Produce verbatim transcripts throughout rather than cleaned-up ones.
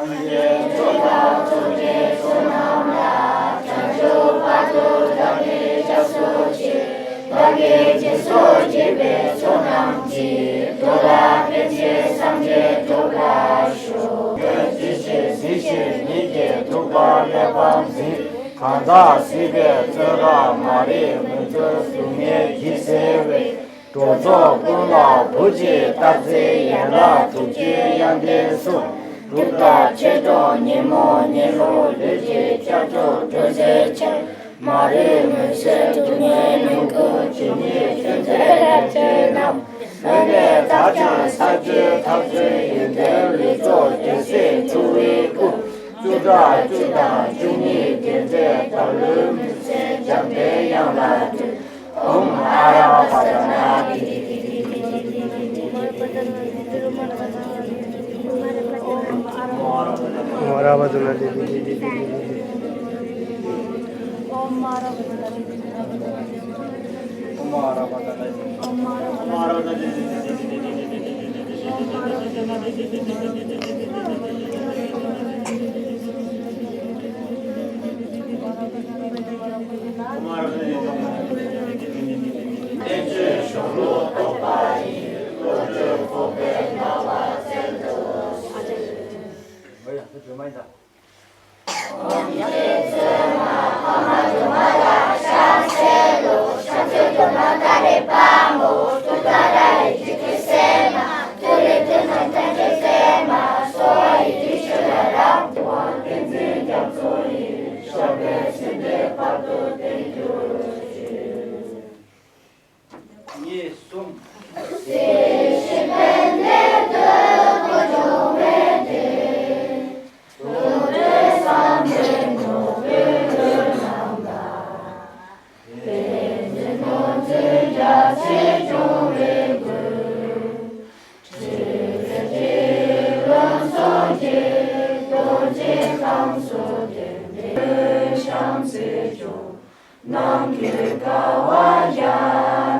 སངས་རྒྱས་ཆོས་དང་ཚོགས་ཀྱི་ཚོགས་རྣམས་ལ། བྱང་ཆུབ་བར་དུ་བདག་ནི་སྐྱབས་སུ་མཆི། བདག་གིས་སྦྱིན་སོགས་བགྱིས་པའི་ཚོགས་རྣམས་ཀྱིས། འགྲོ་ལ་ཕན་ཕྱིར་སངས་རྒྱས་འགྲུབ་པར་ཤོག །གཟིགས་ཤིག་གཟིགས་ཤིག་ཉིད་ཀྱི་ཐུགས་ཀར་གླེགས་བམ་འཛིན། གང་དག་སྲིད་པའི་བཙོན་རར། མ་རིག་མུན་འཚོ་སྡུག་བསྔལ་གྱིས་གཟིར་བའི། འགྲོ་ཚོགས་ཀུན་ལ་བུ་གཅིག་རྟག་འཛིན་ཡན་ལག་དྲུག་ཅུའི་དབྱངས་ལྡན་གསུང་། གྲུབ་མཐའ་ཆོས་སྐྱོང་ཉོན་མོངས་ངན་སློང་ལུས་ཀྱི་ཁྱབ་བྱ་སྒྲོལ་མཛད་ཕྱིར། མ་རིག་མུན་སེལ་སྡུག་བསྔལ་མྱུ་གུ་ཇི་སྙེད་ཆོས་མཛད་རབ་མཆོག་རྣམས། མུན་ནས་བདག་ཀྱང་ཚར་གཅོད་ཐབས་བརྩོན་ཡོན་ཏན་ལུས་རྫོགས་རྒྱལ་སྲས་འཁྲུངས་པའི་སྐུ། བཅུ་ཕྲག་བཅུ་དང་བཅུ་གཉིས་རྒྱལ་མཚན་བདག་བློའི་མུན་སེལ་འཇམ་པའི་དབྱངས་ལ་འདུད། ཨོཾ་ཨ་ར་པ་ཙ་ན་དྷཱིཿ། གཉིས། གསུམ། ནམ་མཁའི་ཀ་བ་བརྒྱ་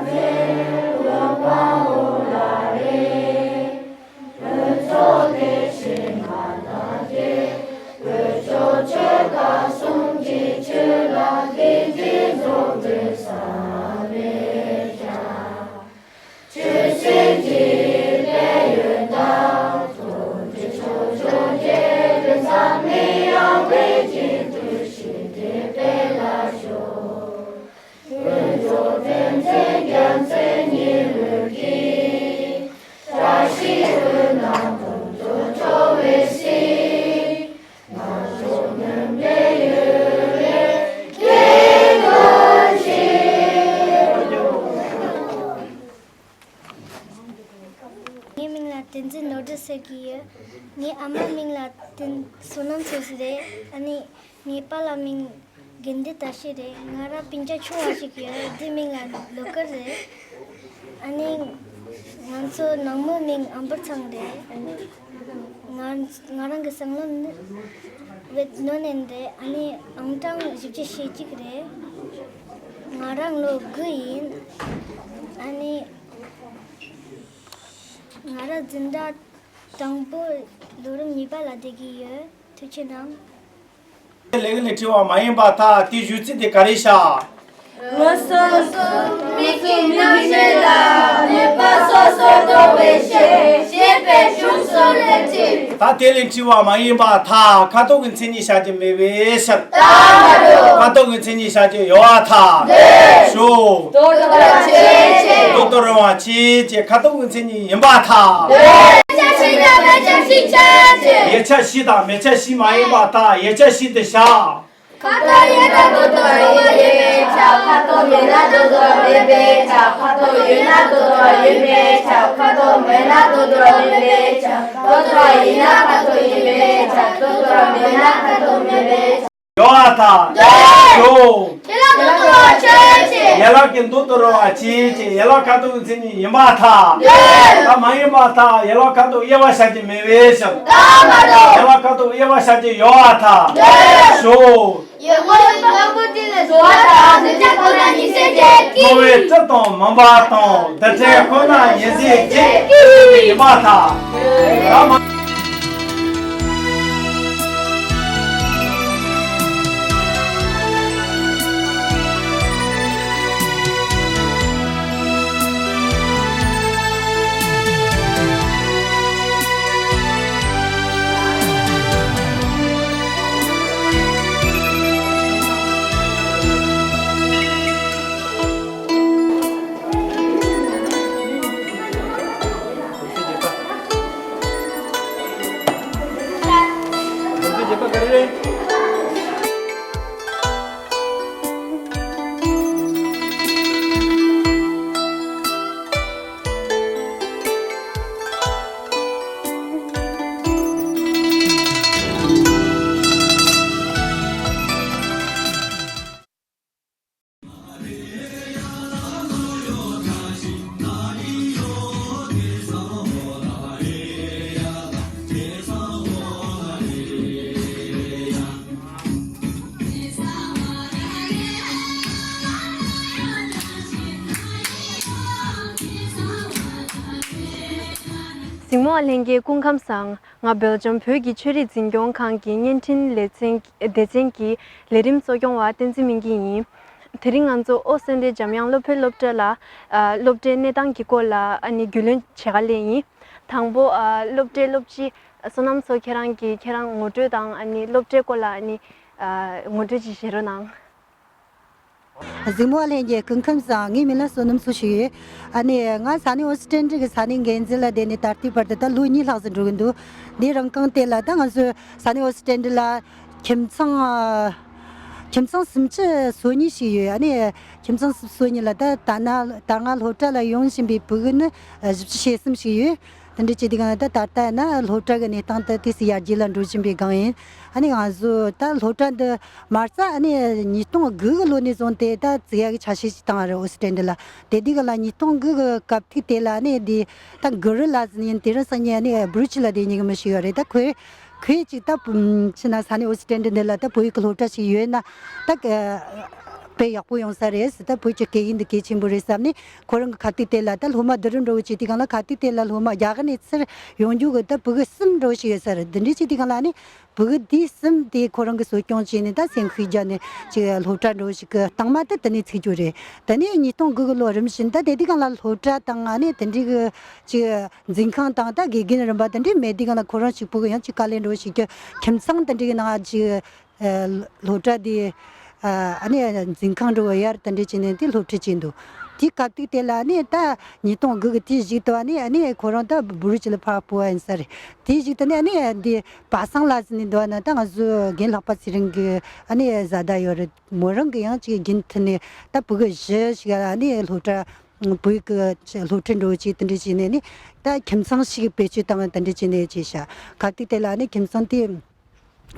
མེད་འོད་དཔལ་ལ་རེག །འོད་མཚོ་དེ་བཞིན་ང་དང་འདྲེས། འོད་མཆོག་ཆོས་སྐལ་གསུམ་གྱི་ཆོས་ལ། ལྷན་ཅིག་རྫོགས་པའི་ས་མེད་ཀྱང་། ཆོས་སེམས་ཀྱི་དཔལ་ཡོན་དང་། ཐུགས་རྗེ་ཆོས་སྐྱོང་རྗེ་བཙུན་ཚང་མའི་ཡང་དག་པའི་བྱིན་རླབས་ཞིང་དུ་སྤེལ་ལ་ཤོག །འོད་མཆོག་ཕན་ཚུན་རྒྱལ་མཚན་ཉི་འོད་ཀྱིས། བཀྲ་ཤིས་འོད་རྣམས་ཀུན་ཏུ་འཕྲོ་བའི་ཚེ། ངའི་མིང་ལ་བསྟན་འཛིན་ནོར་བུ་ཟེར་གྱི་ཡོད། ངའི་ཨ་མའི་མིང་ལ་བསྟན་བསོད་ནམས་ཚེ་རིང་རེད། ཨ་ནི་ངའི་པཱ་ལགས་མིང་དགེ་འདུན་བཀྲ་ཤིས་རེད། ང་རང་སྤུན་ཀྱག་ཆུང་བ་ཞིག་ཡོད། དེའི་མིང་ལ་ལོ་དཀར་རེད། ཨ་ནི་ང་ཚོ་ནང་མིའི་མིང་ཨམ་བར་ཚང་རེད། ང་ང་རང་གི་སྲང་ལམ་ནི་ཝེད་ནོ་ནན་རེད། ཨ་ནི་ཨང་གྲངས་བཞི་བཅུ་ཞེ་གཅིག་རེད། ང་རང་ལོ་དགུ་ཡིན། ཨ་ནི་ང་རང་འཛིན་གྲྭ་དང་པོ་ལོ་རིམ་གཉིས་པ་ལ་བསྡད་ཀྱི་ཡོད། ཐུགས་རྗེ་གནང་། ལས་ཀ་ལས་བྲེལ་བ་མ་ཡིན་པར་ཐལ། དེའི་བཞུགས་ཚུལ་དེ་ག་རེ་བྱ། ངོ་སོ་སོ་མིག་གི་རྣམ་ཤེས་ལ་ནུས་པ་སོ་སོར་རྟོག་པའི་ཕྱིར། ཞེས་པའི་གཞུང་གསུམ་ལས་བྲིས། ད་དེ་ལས་བྲེལ་བ་མ་ཡིན་པར་ཐལ། ཁ་དོག་གི་མཚན་ཉིད་བྱ་རྒྱུ་མེད་པའི་ཕྱིར། ད་མ་རུ། ཁ་དོག་གི་མཚན་ཉིད་བྱ་རྒྱུ་ཡོད་པར་ཐལ། ལོས། ཞོག །དོ་དོ་ར་ཆེ་ཆེ། དོ་དོ་ར་བ་ཆེ་ཆེ། ཁ་དོག་གི་མཚན་ཉིད་ཡིན་པར་ཐལ། ལོས། ཡེ་ཆ་ཤེས་དང་མེ་ཆ་ཤེས་ཆ་ཆེ། ཡེ་ཆ་ཤེས་དང་མེ་ཆ་ཤེས་མ་ཡིན་པར་ཐལ། ཡེ་ཆ་ཤེས་དེ་བྱ། ཁ་དོག་ཡོད་ན་དོ་དོ་ར་ཡོད་པས་ཁྱབ། ཁ་དོག་མེད་ན་དོ་དོ་ར་མེད་པས་ཁྱབ། ཁ་དོག་ཡོད་ན་དོ་དོ་ར་ཡོད་པས་ཁྱབ། ཁ་དོག་མེད་ན་དོ་དོ་ར་མེད་པས་ཁྱབ། དོ་དོ་ར་ཡིན་ན་ཁ་དོག་ཡིན་པས་ཁྱབ། དོ་དོ་ར་མེད་ན་ཁ་དོག་མེད་པས་ཁྱབ། ཡོད་པར་ཐལ། ལོས། ཞོག །ཡན་ལག་དོ་དོ་ར་ཆེ་ཆེ། ཡན་ལག་གི་དོ་དོ་ར་བ་ཆེ་ཆེ། ཡན་ལག་ཁ་དོག་གི་མཚན་ཉིད་ཡིན་པར་ཐལ། ལོས། ད་མ་ཡིན་པར་ཐལ། ཡན་ལག་ཁ་དོག་དབྱེ་བ་བྱ་རྒྱུ་མེད་པའི་ཕྱིར། ད་མ་རུ། ཡན་ལག་ཁ་དོག་དབྱེ་བ་བྱ་རྒྱུ་ཡོད་པར་ཐལ། ལོས། ཞོག་ཡོད་མ་ཡོད་དཀར་པོ་དེ་ལ་འགྲོ་བ་དང་འདི་འདྲ་ཁོ་ན་ཉི་ཟེར་གྱི། བསྔོ་བའི་སྤྲུལ་དང་མུན་པ་དང་འདི་འདྲ་ཁོ་ན་ཉི་ཟེར་གྱི་ཡིན་པ་དང་། གཟིགས་མོ་བ་ལྷན་རྒྱས་སྐུ་ཁམས་བཟང་། ང་སྦེལ་ཇམ་བོད་ཀྱི་ཆོས་རིག་འཛིན་སྐྱོང་ཁང་གི་བརྙན་འཕྲིན་ལེ་ཚན་སྡེ་ཚན་གྱི་ལས་རིམ་གཙོ་སྐྱོང་བ་བསྟན་འཛིན་སྨིན་སྐྱིད་ཡིན། དེ་རིང་ང་ཚོ་ཨོ་སེ་འབྲས་འཇམ་དབྱངས་སློབ་དཔོན་སློབ་གྲྭ་ལ་ཨ་སློབ་གྲྭའི་གནས་སྟངས་ཀྱི་སྐོར་ལ་ཨ་ནི་རྒྱུས་ལོན་བྱེད་ག་སླེབས་ཡིན། དང་པོ་ཨ་སློབ་གྲྭའི་སློབ་སྤྱི་བསོད་ནམས་མཚོ། ཁྱེད་རང་གིས་ཁྱེད་རང་ངོ་སྤྲོད་དང་ཨ་ནི་སློབ་གྲྭའི་སྐོར་ལ་ཨ་ནི་ཨ་ངོ་སྤྲོད་ཅིག་བྱེད་རོགས་གནང་། གཟིགས་མོ་བ་ལྷན་རྒྱས་སྐུ་ཁམས་བཟང་། ངའི་མིང་ལ་བསོད་ནམས་མཚོ་ཞིག་ཡོད། ཨ་ནི་ང་ས་གནས་ཨོ་སི་ཀྲན་ཌི་གི་ས་གནས་འགན་འཛིན་ལ་བསྡད་ནས་ད་ལྟའི་བར་དུ་ད་ལོ་གཉིས་ལྷག་ཙམ་འགྲོ་གི་འདུག་འདིའི་རིང་གང་དེ་ལ་ད་ང་ཚོའི་ས་གནས་ཨོ་སི་ཀྲན་ཌི་ལ་ཁྱིམ་ཚང་ཨ་ཁྱིམ་ཚང་སུམ་ཅུ་སོ་གཉིས་ཞིག་ཡོད། ཨ་ནི་ཁྱིམ་ཚང་སུམ་ཅུ་སོ་གཉིས་ལ་ད་ད་ན་ད་སྔ་སློབ་གྲྭ་ལ་ཡོང་བཞིན་པའི་ཕྲུ་གུ་ནི་ཨ་བཞི་བཅུ་ཞེ་གསུམ་ཞིག་ཡོད། དེ་འདྲ་བྱས་དུས་གང་ལ་ད་ད་ལྟ་ན་སློབ་གྲྭ་གི་གནས་སྟངས་དེ་ཏོག་ཙམ་ཡར་རྒྱས་ལ་འགྲོ་བཞིན་པའི་སྒང་ཡིན། ཨ་ནི་ང་ཚོ་ད་སློབ་གྲྭ་འདི་མ་རྩ་ཨ་ནི་ཉིས་སྟོང་དགུ་གི་ལོ་ནས་བཟུང་སྟེ་ད་བཙུགས་ཡག་གི་ཆ་ཤས་ཤིག་བཏང་བ་རེད། ཨོ་སི་ཀྲན་ཌི་ལ་དེ་དུས་གང་ལ་ཉིས་སྟོང་དགུ་གི་སྐབས་ཐོག་དེ་ལ་ཨ་ནི་འདི་ད་གུ་རུ་ལ་ཟིན་ཡིན། དེ་རིང་སང་ཉིན་ཨ་ནི་བུ་རུ་ཅི་ལ་བསྡད་མཁན་གྱི་མི་ཞིག་ཡོད་རེད། ད་ཁོས་ཁོས་ཅིག་ད་ཕྱི་ན་ས་གནས་ཨོ་སི་ཀྲན་ཌི་འདི་ལ་ད་བོད་ཡིག་གི་སློབ་གྲྭ་ཞིག་ཡོད་ན་ད་དཔེ་ཡག་པོ་ཡོང་ས་རེད། ད་བོད་ཀྱི་སྐད་ཡིག་འདི་གལ་ཆེན་པོ་རེད་བསམ་ནས། ཁོ་རང་གི་ཁ་ཐུག་དེ་ལ་ད་སློབ་མ་བསྡུ་རུབ་འགྲོ་བྱེད་དུས་གང་ལ་ཁ་ཐུག་དེ་ལ་སློབ་མ་རྒྱ་གར་ནས་ཚུར་ཡོང་རྒྱུ་གི་ད་ཕྲུ་གུ་གསུམ་འགྲོ་ཞིག་ཡོད་ས་རེད། འདི་འདྲ་བྱེད་དུས་གང་ལ་ནི་ཕྲུ་གུ་དེ་གསུམ་དེ་ཁོ་རང་གི་གསོ་སྐྱོང་བྱས་ནས་ད་སེམས་ཤུགས་བརྒྱབ་ནས་ཅིག་སློབ་གྲྭ་འགྲོ་ཞིག་གི་སྟེང་མ་ད་དེ་ནས་ཚུགས་རྒྱུ་རེད། དེ་ནས་ཉིས་སྟོང་དགུ་གི་ལོ་རིམ་བཞིན་ད་དེ་དུས་གང་ལ་སློབ་གྲྭ་དང་ཨ་ནི་དེ་འདྲའི་གི་ཅིག་འཛིན་ཁང་དང་ད་དགེ་རྒན་རིམ་པ་དེ་འདྲའི་མེད་དུས་གང་ལ་ཁོ་རང་ཅིག་ཕྲུ་གུ་ཡང་ཅིག་དཀའ་ལས་འགྲོ་ཞིག་གི་ཁྱིམ་ཚང་དེ་འདྲའི་གི་ནང་ཅིག་ཨ་སློབ་གྲྭ་དེ་ཨ་ཨ་ནི་འཛིན་ཁང་འགྲོ་བ་ཡར་དེ་འདྲ་བྱས་ནས་དེ་སློབ་ཁྲིད་བྱས་འདུག་དེའི་སྐབས་དུས་དེ་ལ་ཨ་ནི་ད་ཉིས་སྟོང་དགུ་གི་དུས་གཞུག་ཏུ་ཨ་ནི་ཨ་ནི་ཁོ་རང་ད་བུ་རུ་ཅི་ལ་ཕར་སྤོ་བ་ཡིན་ས་རེད། དེའི་གཞུག་ཏུ་ནི་ཨ་ནི་འདི་པ་སངས་ལ་ཟིན་ནས་འདུག་ན་ད་ང་ཚོ་རྒན་ལྷག་པ་ཚེ་རིང་གི་ཨ་ནི་བཟའ་ཟླ་ཡོད་རེད། མོ་རང་གི་ཡང་ཅིག་རྒྱུན་མཐུད་ནས་ད་ཕྲུ་གུ་བཞི་ཞིག་ཨ་ནི་སློབ་གྲྭ་བོད་ཀྱི་སློབ་ཁྲིད་འགྲོ་ཅིག་དེ་འདྲ་བྱས་ནས་ནི་ད་ཁྱིམ་ཚང་ཞིག་བེད་སྤྱོད་བཏང་དེ་འདྲ་བྱས་ནས་བྱས་ཤག་སྐབས་དུས་དེ་ལ་ནི་ཁྱིམ་ཚང་དེ།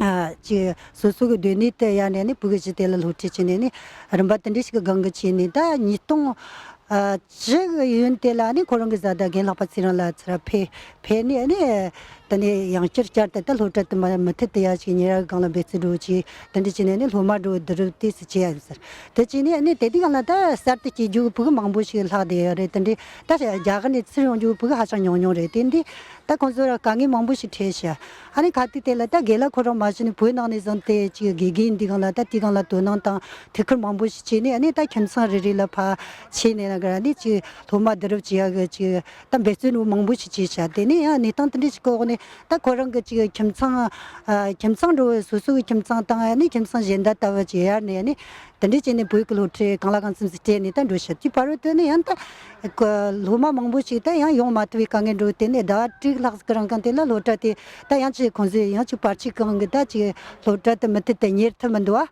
ཨ་ཅིག་སོ་སོ་གི་སྡོད་གནས་དེ་ཡར་ནས་ནི་ཕྲུ་གུ་བཞི་དེ་ལ་སློབ་ཁྲིད་བྱས་ནས་ནི་རིམ་པ་དེ་འདྲ་ཞིག་གི་སྒང་གི་བྱས་ནས་ད་ཉིས་སྟོང་ཨ་བཅུ་གི་ཡུན་དེ་ལ་ནི་ཁོ་རང་གི་བཟའ་ཟླ་རྒན་ལྷག་པ་ཚེ་རིང་ལ་ཚུར་ཕེབས་ཕེབས་ནས་ནི་ད་ནི་ཡང་བསྐྱར་བསྐྱར་དུ་ད་སློབ་གྲྭ་དུ་མ་མུ་མཐུད་དུ་ཡར་ཞིག་ཉེ་རབས་སྒང་ལ་འབད་བརྩོན་འགྲོ་ཅིག་དེ་འདྲ་བྱས་ནས་ནི་སློབ་མ་འགྲོ་བསྡུ་རུབ་དེ་སུ་བྱེད་ཡ་ཡིན་ཟེར། དེ་བྱས་ནས་ནི་དེ་དུས་སྒང་ལ་ད་གསར་དུ་སྐྱེས་རྒྱུ་གི་ཕྲུ་གུ་མང་པོ་ཞིག་ལྷག་བསྡད་ཡོད་རེད། དེ་འདྲའི་ད་རྒྱ་གར་ནས་ཚུར་ཡོང་རྒྱུ་གི་ཕྲུ་གུ་ཧ་ཅང་ཉུང་ཉུང་རེད། དེ་འདི། ད་ཁོང་ཚོ་ལ་དཀའ་ངལ་མང་པོ་ཞིག་འཕྲད་ཤག་ཨ་ནི་ཁ་ཐུག་དེ་ལ་ད་རྒན་ལགས་ཁོ་རང་མ་གཞི་ནས་བོད་ནང་ནས་བཟུང་སྟེ་ཅིག་དགེ་རྒན་འདི་སྒང་ལ་ད་དེའི་སྒང་ལ་དོ་སྣང་དང་ཐུགས་ཁུར་མང་པོ་ཞིག་བྱས་ནས་ཨ་ནི་ད་ཁྱིམ་ཚང་རེ་རེ་ལ་ཕར་ཕྱིན་ནས་ན་ག་ཨ་ནི་ཅིག་སློབ་མ་བསྡུ་རུབ་བྱེད་ཡག་གི་ཅིག་ད་འབད་བརྩོན་མང་པོ་ཞིག་བྱས་ཤག་དེ་ནས་ཡང་གནས་སྟངས་དེ་འདྲ་ཞིག་གི་འོག་ནས་ད་ཁོ་རང་གི་ཅིག་ཁྱིམ་ཚང་ཨ་ཁྱིམ་ཚང་འགྲོ་བའི་སོ་སོ་གི་ཁྱིམ་ཚང་དང་ཨ་ནི་ཁྱིམ་ཚང་གཞན་དག་ལྟ་བུ་ཅིག་ཡར་ནས་ཨ་ནི། དེ་འདྲ་བྱས་ནས་བོད་ཀྱི་སློབ་ཁྲིད་གང་ལ་གང་འཚམ་ཞིག་སྤྲད་ནས་ད་འགྲོ་ཤག་དེའི་བར་དུ་ནི་ཡང་ད་སློབ་མ་མང་པོ་ཞིག་ད་ཡང་ཡོང་མ་ཐུབ་པའི་དཀའ་ངལ་འགྲོ། དེ་ནས་ཟླ་བ་དྲུག་ལྷག་ཙམ་གི་རིང་གང་དེ་ལ་སློབ་གྲྭ་དེ་ད་ཡང་ཅིག་ཁོང་ཚོས་ཡང་ཅིག་བར་ཆད་གང་གི་ད་ཅིག་སློབ་གྲྭ་དེ་མུ་མཐུད་དུ་གཉེར་ཐུབ་མི་འདུག་ཨ།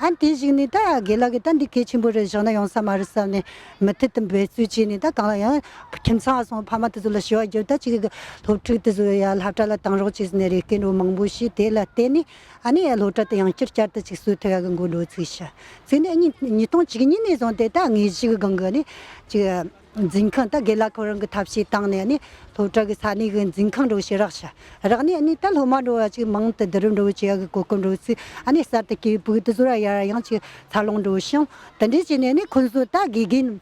ཨ་དེའི་གཞུག་ནས་ད་རྒན་ལགས་ཀྱིས་ད་འདི་གལ་ཆེན་པོ་རེད། བཞག་ན་ཡོང་ས་མ་རེད་བསམ་ནས་མུ་མཐུད་དུ་འབད་བརྩོན་བྱས་ནས་ད་གང་ལ་ཡང་ཁྱིམ་ཚང་སོང་ཕ་མ་དེ་ཚོ་ལ་ཞུ་བ་བརྒྱབ། ད་ཅིག་སློབ་ཕྲུག་དེ་ཚོ་ཡ་སློབ་གྲྭ་ལ་བཏང་རོགས་བྱས་ཟེར་ནས་རེ་སྐུལ་འདྲ་མང་པོ་ཞིག་དེ་ལ་བརྟེན་ནས། ཨ་ནི་སློབ་གྲྭ་དེ་ཡང་བསྐྱར་བསྐྱར་དུ་ཅིག་གསོ་ཐུབ་ཡག་གི་འགོ་འགྲོ་ཚུགས་ཤག་ཚུགས་ནས་ཉིས་ཉིས་སྟོང་བཅུ་གཉིས་ནས་བཟུང་སྟེ་ད་དངོས་གཞི་གི་སྒང་གི་ནི་ཅིག་ འཛིན་ཁང་ད་དགེ་ལགས་ཁོ་རང་གི་ཐབས་ཤེས་བཏང་ནས་ཨ་ནི་སློབ་གྲྭ་གི་ས་གནས་གི་འཛིན་ཁང་འགྲོ་ཞེ་རག་ཤ་རག་ནས་ཨ་ནི་ད་སློབ་མ་འགྲོ་བ་ཅིག་མང་དུ་བསྡུ་རུབ་འགྲོ་བྱེད་ཡ་གི་གོ་སྐབས་འགྲོ་ཚུལ་ཨ་ནི་གསར་དུ་སྐྱེས་བུ་དེ་ཚོ་ར་ཡ་ཡང་ཅིག་འཚར་ལོངས་འགྲོ་ཞིང་དེ་འདྲས་བྱས་ནས་ཨ་ནི་ཁོང་ཚོ་ད་དགེ་རྒན་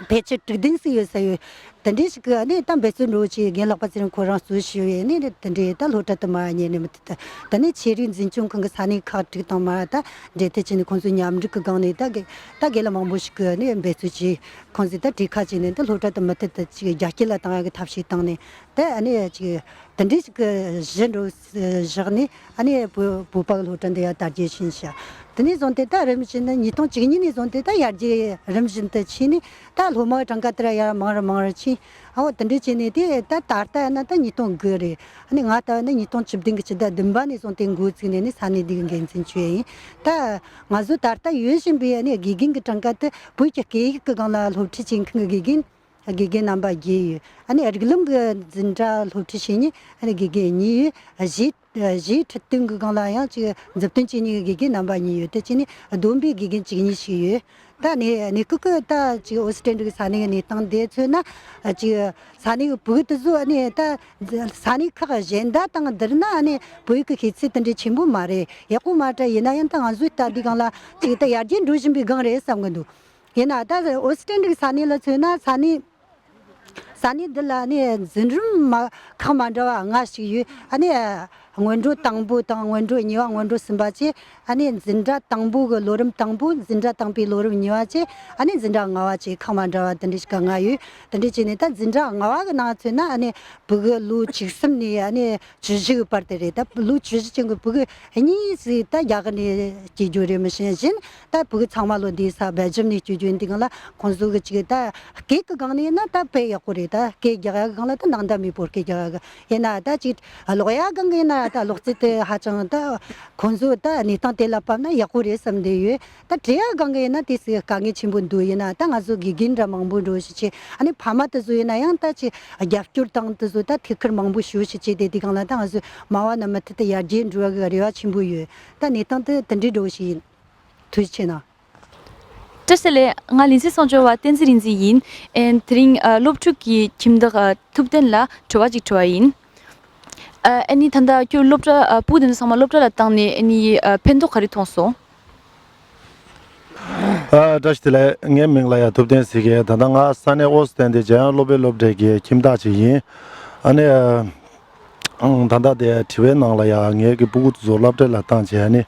ཕལ་ཆེར་དྲུག་བདུན་ཟིག་ཡོད་ས་ཡོད། དེ་འདྲས་ཞིག་གི་ཨ་ནི་ད་འབད་བརྩོན་འགྲོ་བྱེད་རྒན་ལགས་པ་ཚེ་རིང་ཁོ་རང་གཙོ་བྱས་ཡོད་ནས་དེ་འདྲས་ད་སློབ་གྲྭ་དུ་མ་ཉན་ནས་མི་ཐུབ་ད་ད་ནི་ཆེད་རིགས་འཛིན་སྐྱོང་ཁང་གི་ས་གནས་ཁག་དྲུག་དང་མ་ད་འབྲེལ་མཐུད་བྱས་ནས་ཁོང་ཚོ་མཉམ་འབྲེལ་གི་སྒང་ནས་ད་དགེ་ད་དགེ་ལགས་མང་པོ་ཞིག་གི་ཨ་ནི་འབད་བརྩོན་བྱས། ཁོང་ཚོས་ད་གྲོས་ཁ་བྱས་ནས་ད་སློབ་གྲྭ་དུ་མུ་མཐུད་དུ་ཅིག་རྒྱ་སྐྱེད་ལ་བཏང་ཡ་གི་ཐབས་ཤེས་བཏང་ནས་ད་ཨ་ནི་ཅིག་དེ་འདྲའི་ཞིག་གི་གཞི་འགྲོ་བཞག་ནས་ཨ་ནི་བོད་བོད་པ་གི་སློབ་གྲྭ་འདི་ཡར་དར་རྒྱས་ཕྱིན་ཤག་དེ་ནས་བཟུང་སྟེ་ད་རིམ་བཞིན་ད་ཉིས་སྟོང་བཅུ་གཉིས་ནས་བཟུང་སྟེ་ད་ཡར་རྒྱས་རིམ་བཞིན་དུ་ཕྱིན་ནས་ད་སློབ་མ་གི་གྲངས་ཀ་དེ་ར་ཡར་མང་རུ་མང་རུ་ཕྱིན། ཨའོ་དེ་འདྲ་བྱས་ནས་དེ་ད་ད་ལྟ་ཡིན་ན་ད་ཉིས་སྟོང་དགུ་རེད། ཨ་ནི་ང་ལྟ་བུ་ནི་ཉིས་སྟོང་བཅུ་བདུན་གི་ཕྱི་ཟླ་བདུན་པ་ནས་བཟུང་སྟེ་འགོ་བཙུགས་ནས་ནི་ས་གནས་འདི་གི་འགན་འཛིན་བྱས་ཡིན། ད་ང་ཚོ་ད་ལྟ་ཡོད་བཞིན་པའི་ཨ་ནི་དགེ་རྒན་གྱི་གྲངས་ཀ་དེ་བོད་ཀྱི་སྐད་ཡིག་གི་སྒང་ལ་སློབ་ཁྲིད་བྱེད་མཁན་གྱི་དགེ་རྒན་དགེ་རྒན་རྣམ་པ་བརྒྱད་ཡོད། ཨ་ནི་རིགས་ལམ་གྱི་འཛིན་གྲྭ་སློབ་ཁྲིད་བྱེད་མཁན་ཨ་ནི་དགེ་རྒན་གཉིས་ཡོད། གཞས་གཞས་ཁྲིད་སྟོན་གྱི་སྒང་ལ་ཡང་ཅིག་མཛུབ་སྟོན་བྱེད་མཁན་གྱི་དགེ་རྒན་རྣམ་པ་གཉིས་ཡོད། དེ་བྱས་ནས་བསྡོམས་པས་དགེ་རྒན་བཅུ་གཉིས་ཤིག་ཡོད། ད་ནི་ནི་ཀུ་ཀུ་ད་ཅིག་ཨོ་སི་ཀྲན་ཌི་གི་ས་གནས་ཀྱི་གནས་སྟངས་དེ་མཚོན་ན་ཅིག་ས་གནས་ཀྱི་བོད་དེ་ཚོ་ནི་ད་ས་གནས་ཁག་གཞན་དག་དང་བསྡུར་ན་ནི་བོད་ཡིག་གི་ཤེས་ཚད་དེ་འདྲའི་ཆེན་པོ་མ་རེད། ཡག་པོ་མ་རེད། ཡིན་ན་ཡང་ད་ང་ཚོའི་ལྟ་དུས་སྒང་ལ་ཅིག་ད་ཡར་རྒྱས་འགྲོ་བཞིན་པའི་སྒང་རེད་བསམ་གི་འདུག་ཡིན་ན་ད་ཨོ་སི་ཀྲན་ཌི་གི་ས་གནས་ལ་མཚོན་ན་ས་གནས་ས་གནས་འདི་ལ་ནི་འཛིན་རིམ་མ་ཁག་མ་འདྲ་བ་ལྔ་ཞིག་ཡོད། ཨ་ནི་སྔོན་འགྲོ་དང་པོ་དང་སྔོན་འགྲོ་གཉིས་པ་སྔོན་འགྲོ་གསུམ་པ་བཅས། ཨ་ནི་འཛིན་གྲྭ་དང་པོ་གི་ལོ་རིམ་དང་པོ། འཛིན་གྲྭ་དང་པོའི་ལོ་རིམ་གཉིས་པ་བཅས། ཨ་ནི་འཛིན་གྲྭ་ལྔ་པ་བཅས་ཁག་མ་འདྲ་བ་དེ་འདྲ་ཞིག་ག་ལྔ་ཡོད། དེ་འདྲ་བྱས་ནས་ད་འཛིན་གྲྭ་ལྔ་པ་གི་ནང་མཚོན་ན་ཨ་ནི་ཕྲུ་གུ་ལོ་བཅུ་གསུམ་ནས་ཨ་ནི་བཅུ་བཞི་གི་བར་དེ་རེད། ད་ལོ་བཅུ་བཞི་ཅན་གྱི་ཕྲུ་གུ་གཉིས་ཟིག་ད་རྒྱ་གར་ནས་སྐྱེས་རྒྱུ་རེད། མི་ཤེས་བཞིན་ད་ཕྲུ་གུ་ཚང་མ་ལོ་འདི་ས་སྦེལ་ཇམ་ནས་སྐྱེས་རྒྱུ་ཡིན་དུས་སྒང་ལ་ཁོང་ཚོ་གི་ཅིག་ད་སྐད་ཀྱི་སྒང་ནས་ཡིན་ན་ད་དཔེ་ཡག་པོ་རེད། ད་སྐད་རྒྱག་ཡ་གི་སྒང་ལ་ད་ནང་ཟླ་མེད་པོ་སྐད་རྒྱག་ཡ་གི་ཡིན་ན་ད་ཅིག་ཀློག་ཡ་སྒང་གི་ཡིན་ན་ད་ཀློག་རྩལ་དེ་ཧ་ཅང་ད་ཁོང་ཚོ་ད་གནས་སྟངས་དེ་ལ་བབས་ན་ཡག་པོ་རེད་བསམ་བསྡད་ཡོད། ད་འབྲི་ཡ་སྒང་གི་ཡིན་ན་དེ་སྲིད་དཀའ་ངལ་ཆེན་པོ་འདུག་ཡིན་ན་ད་ང་ཚོ་དགེ་རྒན་འདྲ་མང་པོ་འགྲོ་ཞིག་བྱས། ཨ་ནི་ཕ་མ་དེ་ཚོ་ཡིན་ན་ཡང་ད་ཅིག་རྒྱབ་སྐྱོར་དང་དེ་ཚོ་ད་ཐུགས་ཁུར་མང་པོ་ཞུ་ཞིག་བྱས་ཏེ་དེ་སྒང་ལ་ད་ང་ཚོ་མ་བ་ན་མུ་མཐུད་དུ་ཡར་རྒྱས་འགྲོ་བ་གི་རེ་བ་ཆེན་པོ་ཡོད། ད་གནས་སྟངས་དེ་དེ་འདྲའི་འགྲོ་ཞིག་ཡིན། ཐུགས་རྗེ་ཆེ་གནང་། བཀྲ་ཤིས་བདེ་ལེགས། ང་ལིན་ཚེ་གསང་སྤྱོད་པ་བསྟན་འཛིན་རིག་འཛིན་ཡིན། ཨེ་དེ་རིང་ཨ་སློབ་ཕྲུག་གི་ཁྱིམ་བདག་ཨ་ཐུབ་བསྟན་ལ་དྲི་བ་ཅིག་དྲི་བ་ཡིན། ཨ་ཨ་ནི་ད་ལྟ་ཁྱོད་སློབ་གྲྭ་ཨ་སྤུ་གུ་དེ་ཚོ་ཚང་མ་སློབ་གྲྭ་ལ་བཏང་ནས་ཨ་ནི་ཨ་ཕན་ཐོགས་ག་རེ་མཐོང་སོང་། ཨ་བཀྲ་ཤིས་བདེ་ལེགས། ངའི་མིང་ལ་ཡ་ཐུབ་བསྟན་ཟེར་གི། ད་ལྟ་ང་ས་གནས་ཨོ་སི་ཐན་ཏེ་འཇམ་དབྱངས་སློབ་དཔོན་སློབ་གྲྭའི་གི་ཁྱིམ་བདག་ཅིག་ཡིན། ཨ་ནི་ཨ་ཨང་ད་ལྟ་དེ་དྲི་བའི་ནང་ལ་ཡང་ངའི་གི་སྤུ་གུ་ཚོ་སློབ་གྲྭ་ལ་བཏང་བྱས་ནི།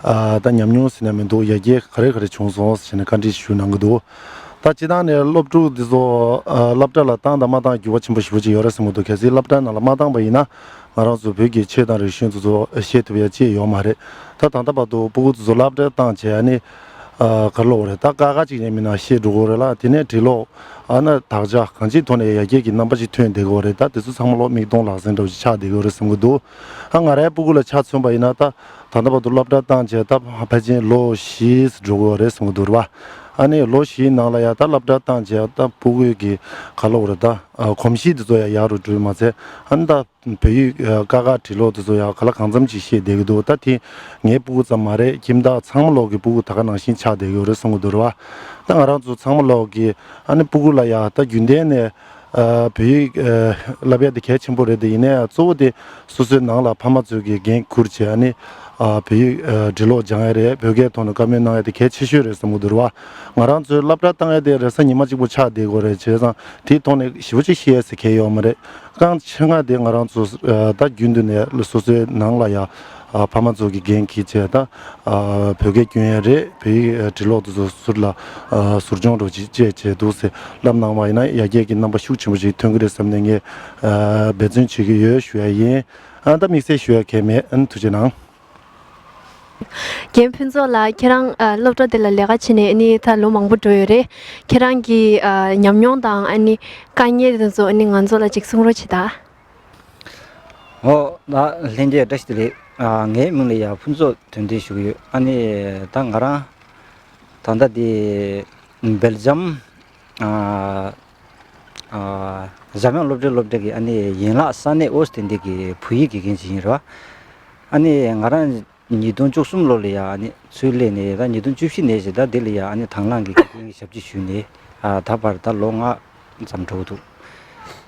ཨ་ད་ཉམས་མྱོང་ཟེར་ན་མི་འདུག་ཡར་རྒྱས་ག་རེ་ག་རེ་བྱུང་སོང་ཟེར་ནས་བཀའ་འདྲི་ཞུ་གནང་གི་འདུག་ད་སྤྱིར་བཏང་ནས་སློབ་ཕྲུག་འདི་ཚོ་ཨ་སློབ་གྲྭ་ལ་བཏང་དང་མ་བཏང་འགྱུར་བ་ཆེན་པོ་ཞེ་པོ་ཅིག་ཡོད་རེད་བསམ་གི་འདུག་གལ་སྲིད་སློབ་གྲྭ་ནང་ལ་མ་བཏང་པ་ཡིན་ན་ང་རང་ཚོ་བོད་ཀྱི་ཆོས་དང་རིག་གཞུང་འདི་ཚོ་ཤེས་ཐུབ་ཡ་ཅིག་ཡོད་མ་རེད། ད་ད་ལྟ་བར་དུ་སྤུ་གུ་འདི་ཚོ་སློབ་གྲྭ་བཏང་བྱས་ནི། ཨ་ག་རེ་ལབ་དགོས་རེད། ད་ཀ་ཁ་ཅིག་ཡང་མིན་ན་ཤེས་འགྲོ་གི་རེད་ལ། དེ་ནས་འབྲི་ཀློག་ཨ་ན་དག་ཆ་གང་ཅིའི་ཐོག་ནས་ཡར་རྒྱས་ཀྱི་རྣམ་པ་ཞིག་ཐོན་བསྡད་ཀྱི་ཡོད་རེད། ད་དེ་ཚོ་ཚང་མ་ལོ་མིག་མཐོང་ལག་ཟིན་འདྲ་བོ་ཞིག་ཆགས་བསྡད་ཀྱི་ཡོད་རེད་བསམ་གྱི་འདུག་ཨ་ང་རའི་སྤུ་གུ་ལ་ཆ་མཚོན་པ་ཡིན་ན་ད་ད་ལྟ་བར་དུ་སློབ་གྲྭ་བཏང་བྱས་ད་ཕལ་ཆེར་ལོ་བཞི་འགྲོ་གི་ཡོད་རེད་བསམ་གྱི་འདུག་རེད་བ། ཨ་ནི་ལོ་བཞིའི་ནང་ལ་ཡ་ད་སློབ་གྲྭ་བཏང་བྱས་ད་སྤུ་གུའི་གི་ག་ལབ་དགོས་རེད། ད་ཨ་གོམས་གཤིས་དེ་ཚོ་ཡ་ཡག་རུ་འགྲོ་བ་མ་ཚད་ཨ་ནི་ད། བོད་ཡིག་ཨ་ཀ་ཁ་འབྲི་ཀློག་དེ་ཚོ་ཡང་ག་ལ་གང་འཚམ་ཅིག་ཤེས་བསྡད་ཀྱི་འདུག་ད་དེ་ངའི་སྤུ་གུ་ཙམ་མ་རེད། ཁྱིམ་བདག་ཚང་མ་ལོག་གི་སྤུ་གུ་ད་ག་ནང་བཞིན་ཆགས་བསྡད་ཀྱི་ཡོད་རེད་བསམ་གྱི་འདུག་རེད་བ། ད་ང་རང་ཚོ་ཚང་མ་ལོག་གི་ཨ་ནི་སྤུ་གུ་ལ་ཡང་ད་རྒྱུན་ལྡན་ནས་ཨ་བོད་ཡིག་ཨ་བསླབ་ཡ་དེ་གལ་ཆེན་པོ་རེད་དེ། ཡིན་ནའི་གཙོ་བོ་དེ་སོ་སོའི་ནང་ལ་ཕ་མ་ཚོས་ཀྱི་འགན་འཁུར་བྱས་ཨ་ནི་ཨ་བོད་ཡིག་ཨ་འབྲི་ཀློག་སྦྱང་ཡ་རེད། བོད་སྐད་ཐོག་ནས་བཀའ་མོལ་གནང་ཡ་དེ་གལ་ཆེ་ཤོས་རེད་བསམ་གྱི་འདུག་རེད་བ། ང་རང་ཚོའི་སློབ་གྲྭ་བཏང་ཡ་དེ་རེས་གཟའ་ཉི་མ་གཅིག་པོ་ཆགས་བསྡད་ཀྱི་ཡོད་རེད། བྱས་ཙང་དེའི་ཐོག་ནས་ཞེ་པོ་ཅིག་ཤེས་ཡ་ཟེར་གལ་ཡོད་མ་རེད། རྐང་ཆེ་ང་དེ་ང་རང་ཚོ་ཨ་ད་རྒྱུན་དུ་ནས་སོ་སོའི་ནང་ལ་ཡ་ཨ་ཕ་མ་ཚོ་གི་འགན་འཁྱེར་བྱས་ད་ཨ་བོད་སྐད་སྐྱོན་ཡ་རེད། བོད་ཡིག་ཨ་འབྲི་ཀློག་དེ་ཚོ་ཟུར་ལ་ཨ་ཟུར་སྦྱོང་འགྲོ་ཅིག་བྱས་བྱས་འདུག་ཟེར་ལབ་གནང་བ་ཡིན་ན་ཡར་རྒྱས་ཀྱི་རྣམ་པ་ཤུགས་ཆེན་པོ་ཞིག་ཐོན་གྱི་རེད་བསམ་ནས་ངས་ཨ་འབད་བརྩོན་བྱེད་ཀྱི་ཡོད་ཞུ་ཡ་ཡིན། ཨ་ད་དམིགས་བསལ་ཞུ་ཡ་གང་ཡང་མེད། ཨ་ཐུགས་རྗེ་གནང་། རྒན་ཕུན་ཚོགས་ལགས། ཁྱེད་རང་ཨ་སློབ་གྲྭ་དེ་ལ་ལས་ཀ་བྱས་ནས་ཨ་ནི་ད་ལོ་མང་པོ་འགྲོ་ཡོད་རེད། ཁྱེད་རང་གི་ཨ་ཉམས་མྱོང་དང་ཨ་ནི་དཀའ་ངལ་དེ་ཚོ་ཨ་ནི་ང་ཚོ་ལ་ཅིག་གསུང་རོགས་བྱེད་དང་། ཨོ་ལགས། ལྷན་རྒྱས་བཀྲ་ཤིས་བདེ་ལེགས། ཨ་ངའི་མིང་ལ་ཡ་ཕུན་ཚོགས་དོན་ལྡན་ཞུ་གི་ཡོད། ཨ་ནི་ད་ང་རང་ད་ལྟ་དེ་སྦེལ་ཇམ་ཨ་ཨ་འཇམ་དབྱངས་སློབ་གྲྭའི་སློབ་གྲྭ་གི་ཨ་ནི་ཡན་ལག་ས་གནས་ཨོ་སི་ཐན་ཏི་གི་བོད་ཡིག་དགེ་རྒན་ཅིག་ཡིན་རེད་བ། ཨ་ནི་ང་རང་ཉིས་སྟོང་བཅུ་གསུམ་ལོ་ལ་ཡ་ཨ་ནི་ཚུར་སླེབས་ནས་ད་ཉིས་སྟོང་བཅུ་བཞི་ནས་བྱས་ད་དེ་ལ་ཡ་ཨ་ནི་དང་བླངས་ཀྱི་དགེ་རྒན་གྱི་ཞབས་ཕྱི་ཞུས་ནས་ཨ་ད་བར་ད་ལོ་ལྔ་ ཙམ་འགྲོ་གི་འདུག་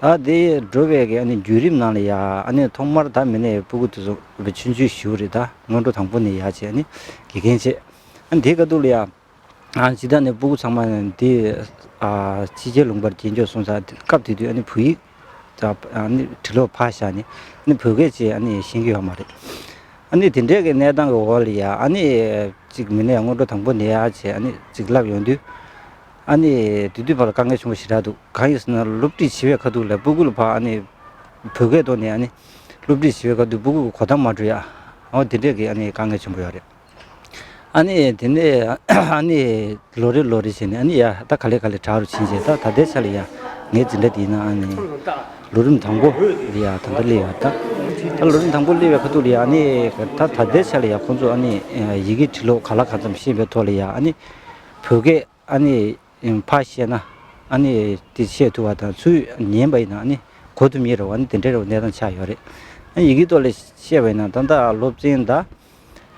ད་དེ་འགྲོ་བའི་གི་ཨ་ནི་བརྒྱུད་རིམ་ནང་ལ་ཡ་ཨ་ནི་ཐོག་མར་ད་མི་ནས་སྤུ་གུ་དེ་ཚོ་བའི་ཆུང་ཆུང་ཞུ་རེད། ད་སྔོན་འགྲོ་དང་པོ་ནས་ཡ་བྱས་ཨ་ནི་དགེ་རྒན་བྱས། ཨ་ནི་དེའི་ཁ་ཐུག་ལ་ཡ། ཨ་སྤྱིར་བཏང་ནས་སྤུ་གུ་ཚང་མ་འདི་ཨ་ཕྱི་རྒྱལ་ལུང་པར་སྐྱེལ་འཇོག་སོང་ཙང་སྐབས་དེ་དུས་ཨ་ནི་བོད་ཡིག་ད་ཨ་ནི་འབྲི་ཀློག་ཕར་བཞག་ནས་ཨ་ནི་བོད་སྐད་ཅིག་ཨ་ནི་ཤེས་ཀྱི་ཡོད་མ་རེད། ཨ་ནི་དེ་འདྲའི་གི་གནས་སྟངས་ཀྱི་འོག་ལ་ཡ་ཨ་ནི་ཅིག་མི་ནས་སྔོན་འགྲོ་དང་པོ་ནས་ཡ་བྱས་ཨ་ནི་ཅིག་བསླབ་ཡོང་དུས་ཨ་ནི་དེ་དུས་བར་ལ་དཀའ་ངལ་ཆེན་པོ་ཞེ་དྲག་འདུག་གང་ཡིན་ཟེར་ན་སློབ་ཁྲིད་བྱེད་པའི་ཁ་ཐུག་ལ་སྤུ་གུ་ལ་ཕར་ཨ་ནི་བོད་སྐད་ཐོག་ནས་ཨ་ནི་སློབ་ཁྲིད་བྱེད་པའི་ཁ་ཐུག་སྤུ་གུ་གི་གོ་གདམས་མ་འགྲོ་ཡ། འོ་དེ་འདྲའི་གི་ཨ་ནི་དཀའ་ངལ་ཆེན་པོ་ཡོད་རེད། ཨ་ནི་དེ་ནས་ཨ་ནི་ལོ་རེ་ལོ་རེ་བྱས་ནས་ཨ་ནི་ཡ་ད་ག་ལེ་ག་ལེ་དྲག་རུ་ཕྱིན་རྗེས་ད་ད་ལྟའི་ཆ་ལ་ཡ་ངའི་འཛིན་གྲྭ་དེ་ཡིན་ན་ཨ་ནི་ལོ་རིམ་དང་པོ་ལ་ཡ་ད་ལྟ་སླེབས་ཡོད། ད་ད་ལོ་རིམ་དང་པོ་སླེབས་པའི་ཁ་ཐུག་ལ་ཡ་ཨ་ནི་ད་ད་ལྟའི་ཆ་ལ་ཡ་ཁོང་ཚོ་ཨ་ནི་ཡི་གེ་འབྲི་ཀློག་ག་ལ་གང་འཚམ་ཤེས་པའི་ཐོག་ལ་ཡ་ཨ་ནི་བོད་སྐད་ཨ་ནི་ཕར་བཤད་ན་ཨ་ནི་དེ་བཤད་ཐུབ་པ་དང་ཚུར་ཉན་པ་ཡིན་ན་ཨ་ནི་གོ་ཐུབ་མཁན་རེད་བ། ཨ་ནི་དེ་འདྲའི་རེད་བ་གནས་སྟངས་ཆགས་ཡོད་རེད། ཨ་ནི་ཡི་གེ་ཐོག་ལ་བཤད་པ་ཡིན་ན་ད་ལྟ་སློབ་ཚན་ད།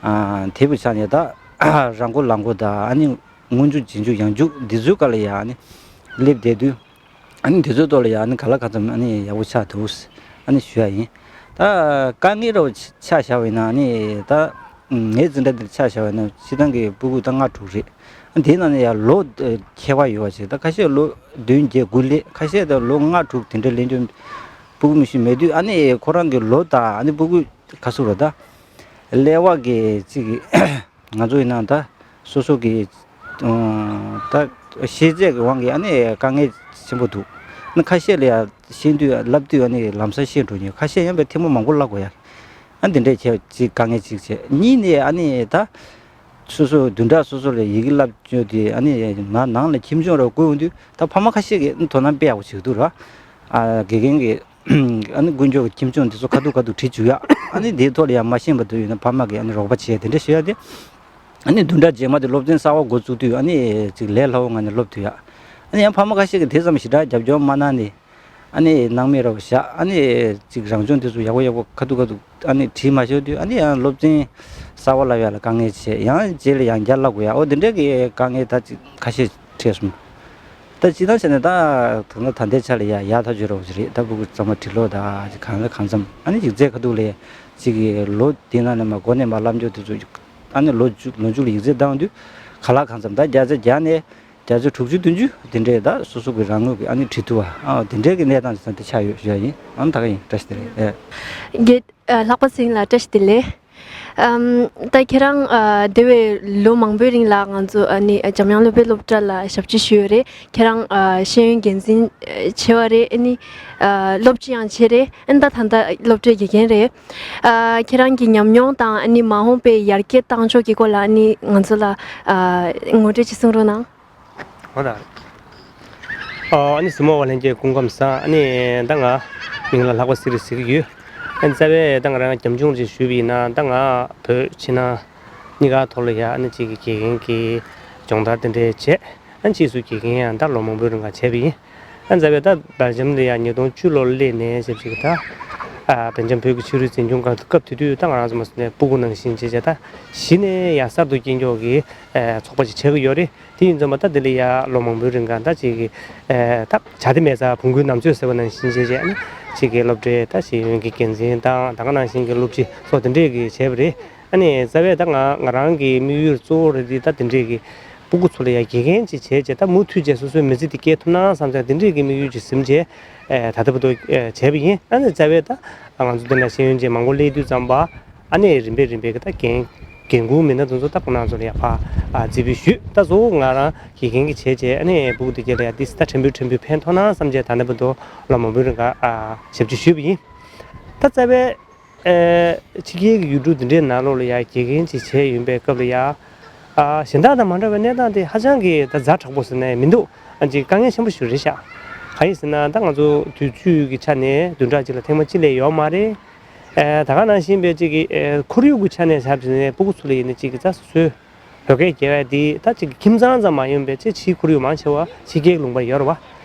ཨ་དེ་བུ་ཆགས་ནས་ད་རང་མགོ་ལག་མགོ་དང་ཨ་ནི་སྔོན་འཇུག་རྗེས་འཇུག་ཡང་འཇུག་འདི་ཚོའི་སྐབས་ལ་ཡ་ཨ་ནི་སླེབས་བསྡད་དུས་ཨ་ནི་འདི་ཚོའི་ཐོག་ལ་ཡ་ཨ་ནི་ག་ལ་གང་འཚམ་ཨ་ནི་ཡག་པོ་ཆགས་འདུག་ཨ་ནི་ཞུ་ཡ་ཡིན། ད་དཀའ་ངལ་རོ་ཆ་བཞག་པ་ཡིན་ན་ཨ་ནི་ད་ངའི་འཛིན་གྲྭ་འདིར་ཆ་བཞག་པ་ཡིན་ན་སྤྱིར་བཏང་གི་སྤུ་གུ་ད་ལྔ་དྲུག་རེད། ཨ་དེའི་ནང་ནས་ཡ་ལོ་ཁྱད་པར་ཡོད་པ་ཞིག་ད་ཁ་ཤས་ལོ་བདུན་བརྒྱད་དགུ་སླེབས། ཁ་ཤས་ད་ལོ་ལྔ་དྲུག་དེ་འདྲ་སླེབས་རྒྱུ་སྤུ་གུ་མི་ཤི་མེད་དུས་ཨ་ནི་ཁོ་རང་གི་ལོ་དང་ཨ་ནི་སྤུ་གུ་ག་ཚོད་རེད་ད། ཀླད་པ་གི་ཅིག་ང་ཚོ་ཡིན་ན་ད་སོ་སོ་གི་ད་ཤེས་ཚད་ཀྱི་དབང་གིས་ཨ་ནི་དཀའ་ངལ་ཆེན་པོ་འདུག་ཨ་ནི་ཁ་ཤས་ལ་ཡ་ཤེས་དུས་བསླབ་དུས་ཨ་ནི་ལམ་སང་ཤེས་འགྲོ་མཁན། ཁ་ཤས་ཡང་པའི་ཐེངས་མ་མང་པོ་བསླབ་དགོས་ཡ། ཨ་ནི་དེ་འདྲས་བྱས་ཅིག་དཀའ་ངལ་ཅིག་བྱས། གཉིས་ནས་ཨ་ནི་ད་སོ་སོ་བདུན་ཕྲག་སོ་སོ་ལ་ཡི་གེ་བསླབ་བཅུག་དུས་ཨ་ནི་ང་ནང་ལ་ཁྱིམ་སྦྱོང་ར་དགོས་འོང་དུས་ད་ཕ་མ་ཁ་ཤས་ཀྱིས་དོ་སྣང་དཔེ་ཡག་པོ་བྱེད་ཀྱི་འདུག་ར། ཨ་དགེ་རྒན་གྱིས་ཨ་ནི་དཀོན་མཆོག་གི་ཁྱིམ་སྦྱོང་འདི་ཚོ་ཁ་ཐུག་ཁ་ཐུག་བྲིས་བཅུག་ཡ། ཨ་ནི་དེའི་ཐོག་ལ་ཡང་མ་ཤེས་པ་དུ་ཡོད་ན་ཕ་མ་གིས་ཨ་ནི་རོགས་པ་བྱས་དེ་འདྲ་བྱེད་ཡ་དེ། ཨ་ནི་བདུན་ཕྲག་རྗེས་མ་དེ་སློབ་ཚན་གསར་པ་འགོ་བཙུགས་དུས་ཨ་ནི་ཅིག་ལས་སླ་བོ་ངང་ནས་སློབ་ཐུབ་ཡ། ཨ་ནི་ཡང་ཕ་མ་ཁ་ཤས་ཀྱིས་དེ་ཙམ་ཞེ་དྲག་རྒྱབ་སྐྱོར་མ་གནང་ནས་ཨ་ནི་སྣང་མེད་ར་བཞག་ཨ་ནི་ཅིག་རང་སྦྱོང་དེ་ཚོ་ཡག་པོ་ཡག་པོ་ཁ་ཐུག་ཁ་ཐུག་ཨ་ནི་བྲིས་མ་ཤོར་དུས་ཨ་ནི་ཡང་སློབ་ཚན་གསར་པ་བསླབ་ཡ་ལ་དཀའ་ངལ་ཆེ། ཡང་རྗེས་ལ་ཡང་བསྐྱར་བསླབ་དགོས་ཡ། འོ་དེ་འདྲའི་གི་དཀའ་ངལ་ད་ཅིག་ཁ་ཤས་འཕྲད་སོང་། ད་སྤྱིར་བཏང་བྱས་ན་ད་ད་ལྟ་ད་ལྟའི་ཆ་ལ་ཡ་ཡག་ཐག་ཆོད་རོགས་ཞིག་རེད། ད་སྤུ་གུ་ཚང་མ་བྲིས་ཀློག་ད་གང་ལ་གང་འཚམ་ཨ་ནི་ཡིག་ཚད་ཁ་ཐུག་ལ་ཅིག་གི་ལོ་དེ་ནང་ནས་མ་འགོ་ནས་མ་བསླབ་འཇོག་དེ་ཚོ་ཨ་ནི་ལོ་མཇུག་ལོ་མཇུག་ལ་ཡིག་ཚད་བཏང་དུས་ག་ལ་གང་འཚམ་ད་བརྒྱ་ཆ་བརྒྱ་ནས་བརྒྱ་ཆ་དྲུག་ཅུ་བདུན་ཅུ་དེ་འདྲས་ད་སོ་སོ་གི་རང་ངོས་ཀྱི་ཨ་ནི་བྲིས་ཐུབ་པ་ཨ་དེ་འདྲས་ཀྱི་གནས་སྟངས་ཅིག་ད་ཆགས་ཡོད་ཞུ་ཡ་ཡིན། ཨ་ནི་ད་ག་ཡིན། བཀྲ་ཤིས་བདེ་ལེགས། ཨེ། རྒན། ཨ། ལྷག་པ་སེང་ལགས་བཀྲ་ཤིས་བདེ་ལེགས། ཨམ། ད་ཁྱེད་རང་ཨ་འདས་པའི་ལོ་མང་པོའི་རིང་ལ་ང་ཚོ་ཨ་ནི་འཇམ་དབྱངས་སློབ་དཔོན་སློབ་གྲྭ་ལ་ཞབས་ཕྱི་ཞུས་ཡོད་རེད། ཁྱེད་རང་ཨ་ཤེས་ཡོན་འགན་འཛིན་ཨ་བྱས་པ་རེད། ཨ་ནི་ཨ་སློབ་སྤྱི་ཡང་བྱས་རེད། ཨ་ནི་ད་ད་ལྟ་སློབ་གྲྭའི་དགེ་རྒན་རེད། ཨ་ཁྱེད་རང་གི་ཉམས་མྱོང་དང་ཨ་ནི་མ་འོངས་པའི་ཡར་རྒྱས་གཏང་ཕྱོགས་ཀྱི་སྐོར་ལ་ཨ་ནི་ང་ཚོ་ལ་ཨ་ངོ་སྤྲོད་ཅིག་གསུང་རོགས་གནང་། འོ་ད། ཨ་ནི་གཟིགས་མོ་བ་ལྷན་རྒྱས་སྐུ་ཁམས་བཟང་། ཨ་ནི་ད་ང་མིང་ལ་ལྷག་པ་ཟེར་ཟེར་གྱི་ཡོད། ཨ་ནི་རྩ་བའི་ད་ང་རང་རྒྱབ་ལྗོངས་ཅིག་ཞུས་པ་ཡིན་ན་ད་ང་བོད་ཕྱི་ནང་གཉིས་ཀ་ཐོག་ལ་ཡ་ཨ་ནི་གཅིག་གི་དགེ་རྒན་གྱི་སྦྱོང་བརྡར་དེ་འདྲས་བྱས། ཨ་ནི་ཕྱིས་སུ་དགེ་རྒན་ཡང་ད་ལོ་མང་པོའི་རིང་ལ་བྱས་པ་ཡིན། ཨ་ནི་རྩ་བའི་ད་སྦེལ་ཇམ་ལ་ཡ་ཉིས་སྟོང་བཅུ་ལོར་སླེབས་ནས་བྱས་ཅིག་ད་ཨ་སྦེལ་ཇམ་བོད་ཀྱི་ཕྱི་རོལ་འཛིན་སྐྱོང་ཁང་དུ་སྐབས་དེ་དུས་ད་ང་རང་ཚོ་མ་སོང་ནས་སྤུ་གུ་ནང་བཞིན་བྱས་བྱས་ད་གཞི་ནས་ཡང་གསར་དུ་སྐྱེས་མགྱོགས་ཀྱི་ཨ་ཚོགས་པ་ཅིག་བྱེད་ཀྱི་ཡོད་རེད། དེ་ཡིན་ཙང་མ་ད་དེ་ལ་ཡ་ལོ་མང་པོའི་རིང་ག་ད་ཅིག་གི་ཨེ་ད་བྱ་དེ་མེད་ས་བོང་གུའི་ནམ་ཚོད་ཟེར་བ་ནང་བཞིན་བྱས་བྱས་ནི་ཅིག་གི་སློབ་གྲྭའི་ད་ཤེས་ཡོན་གྱི་འགན་འཛིན་དང་ད་ག་ནང་བཞིན་གྱི་སློབ་སྤྱི་སོགས་དེ་འདྲས་ཀྱི་བྱས་པ་རེད། ཨ་ནི་རྩ་བའི་ད་ང་ང་རང་གི་དམིགས་ཡུལ་གཙོ་བོ་རེད་དེ་ད་དེ་འདྲས་ཀྱི་སྤུ་གུ་ཚོ་ལ་ཡ་དགེ་རྒན་ཅིག་བྱས་བྱས་ད་མུ་མཐུད་བྱས་སོ་སོའི་མི་ཚེ་འདི་སྐྱེལ་ཐུབ་ན་བསམ་ཙང་དེ་འདྲས་ཀྱི་དམིགས་ཡུལ་ཅིག་ཟིན་བྱས་ཨེ་ད་ལྟ་བར་དུ་ཨེ་བྱས་པ་ཡིན། ཨ་ནི་རྩ་བའི་ད་ང་ཚོ་འདི་ན་ཤེས་ཡོན་ཅན་མང་པོ་སླེབས་དུས་ཙམ་པ། ཨ་ནི་རིམ་པས་རིམ་པས་ཀྱི་ད་འགན་འགན་འཁུར་མི་སྣ་དེ་ཚོ་ད་ཁོང་རྣམ་ཚོ་ལ་ཡ་ཕར་ཨ་རྩིས་སྤྲོད་ཞུས། ད་གཙོ་བོ་ང་རང་དགེ་རྒན་གྱི་བྱས་བྱས་ཨ་ནི་སྤུ་གུ་དེ་གྱད་ལ་ཡ་ཏིས་ད་ཕྲན་བུ་ཕྲན་བུ་ཕན་ཐོགས་ན་བསམ་བྱས་ད་ལྟ་བར་དུ་ལོ་མང་པོའི་རིང་ག་ཨ་ཞབས་ཕྱི་ཞུས་པ་ཡིན། ད་རྩ་བའི་ཨེ་ཕྱི་རྒྱལ་གྱི་ཡུལ་གྲུ་དེ་འདྲའི་ནང་ལོགས་ལ་ཡ་དགེ་རྒན་ཅིག་བྱས་ཡོང་པའི་སྐབས་ལ་ཡ་ཨ་གཞན་དག་དང་མ་འདྲ་བའི་གནས་སྟངས་དེ་ཧ་ཅང་གི་ད་ཛ་དྲག་པོ་ཟེར་ནས་མི་འདུག་ཨ་ཅིག་དཀའ་ངལ་ཆེན་པོ་ཞིག་རེད་ཤག་གང་ཡིན་ཟེར་ན་ད་ང་ཚོ་དུས་ཚོད་ཀྱི་ཆ་ནས་བདུན་ཕྲག་གཅིག་ལ་ཐེངས་མ་གཅིག་ལས་ཡོད་མ་རེད། ཨེ་ད་ག་ནང་བཞིན་པའི་གཅིག་གི་ཨེ་ཁོར་ཡུག་གི་ཆ་ནས་ཆ་བཞག་ནས་སྤུ་གུ་ཚོ་ལ་ཡིན་ན་གཅིག་གི་ད་སོ་སོའི་བོད་སྐད་རྒྱལ་བ་དེ་ད་གཅིག་གི་ཁྱིམ་ཚང་ཙམ་མ་ཡིན་པའི་ཅིག་ཕྱིའི་ཁོར་ཡུག་མང་ཆེ་བ་ཕྱི་རྒྱལ་གྱི་ལུང་པར་ཡོད་རེད་བ།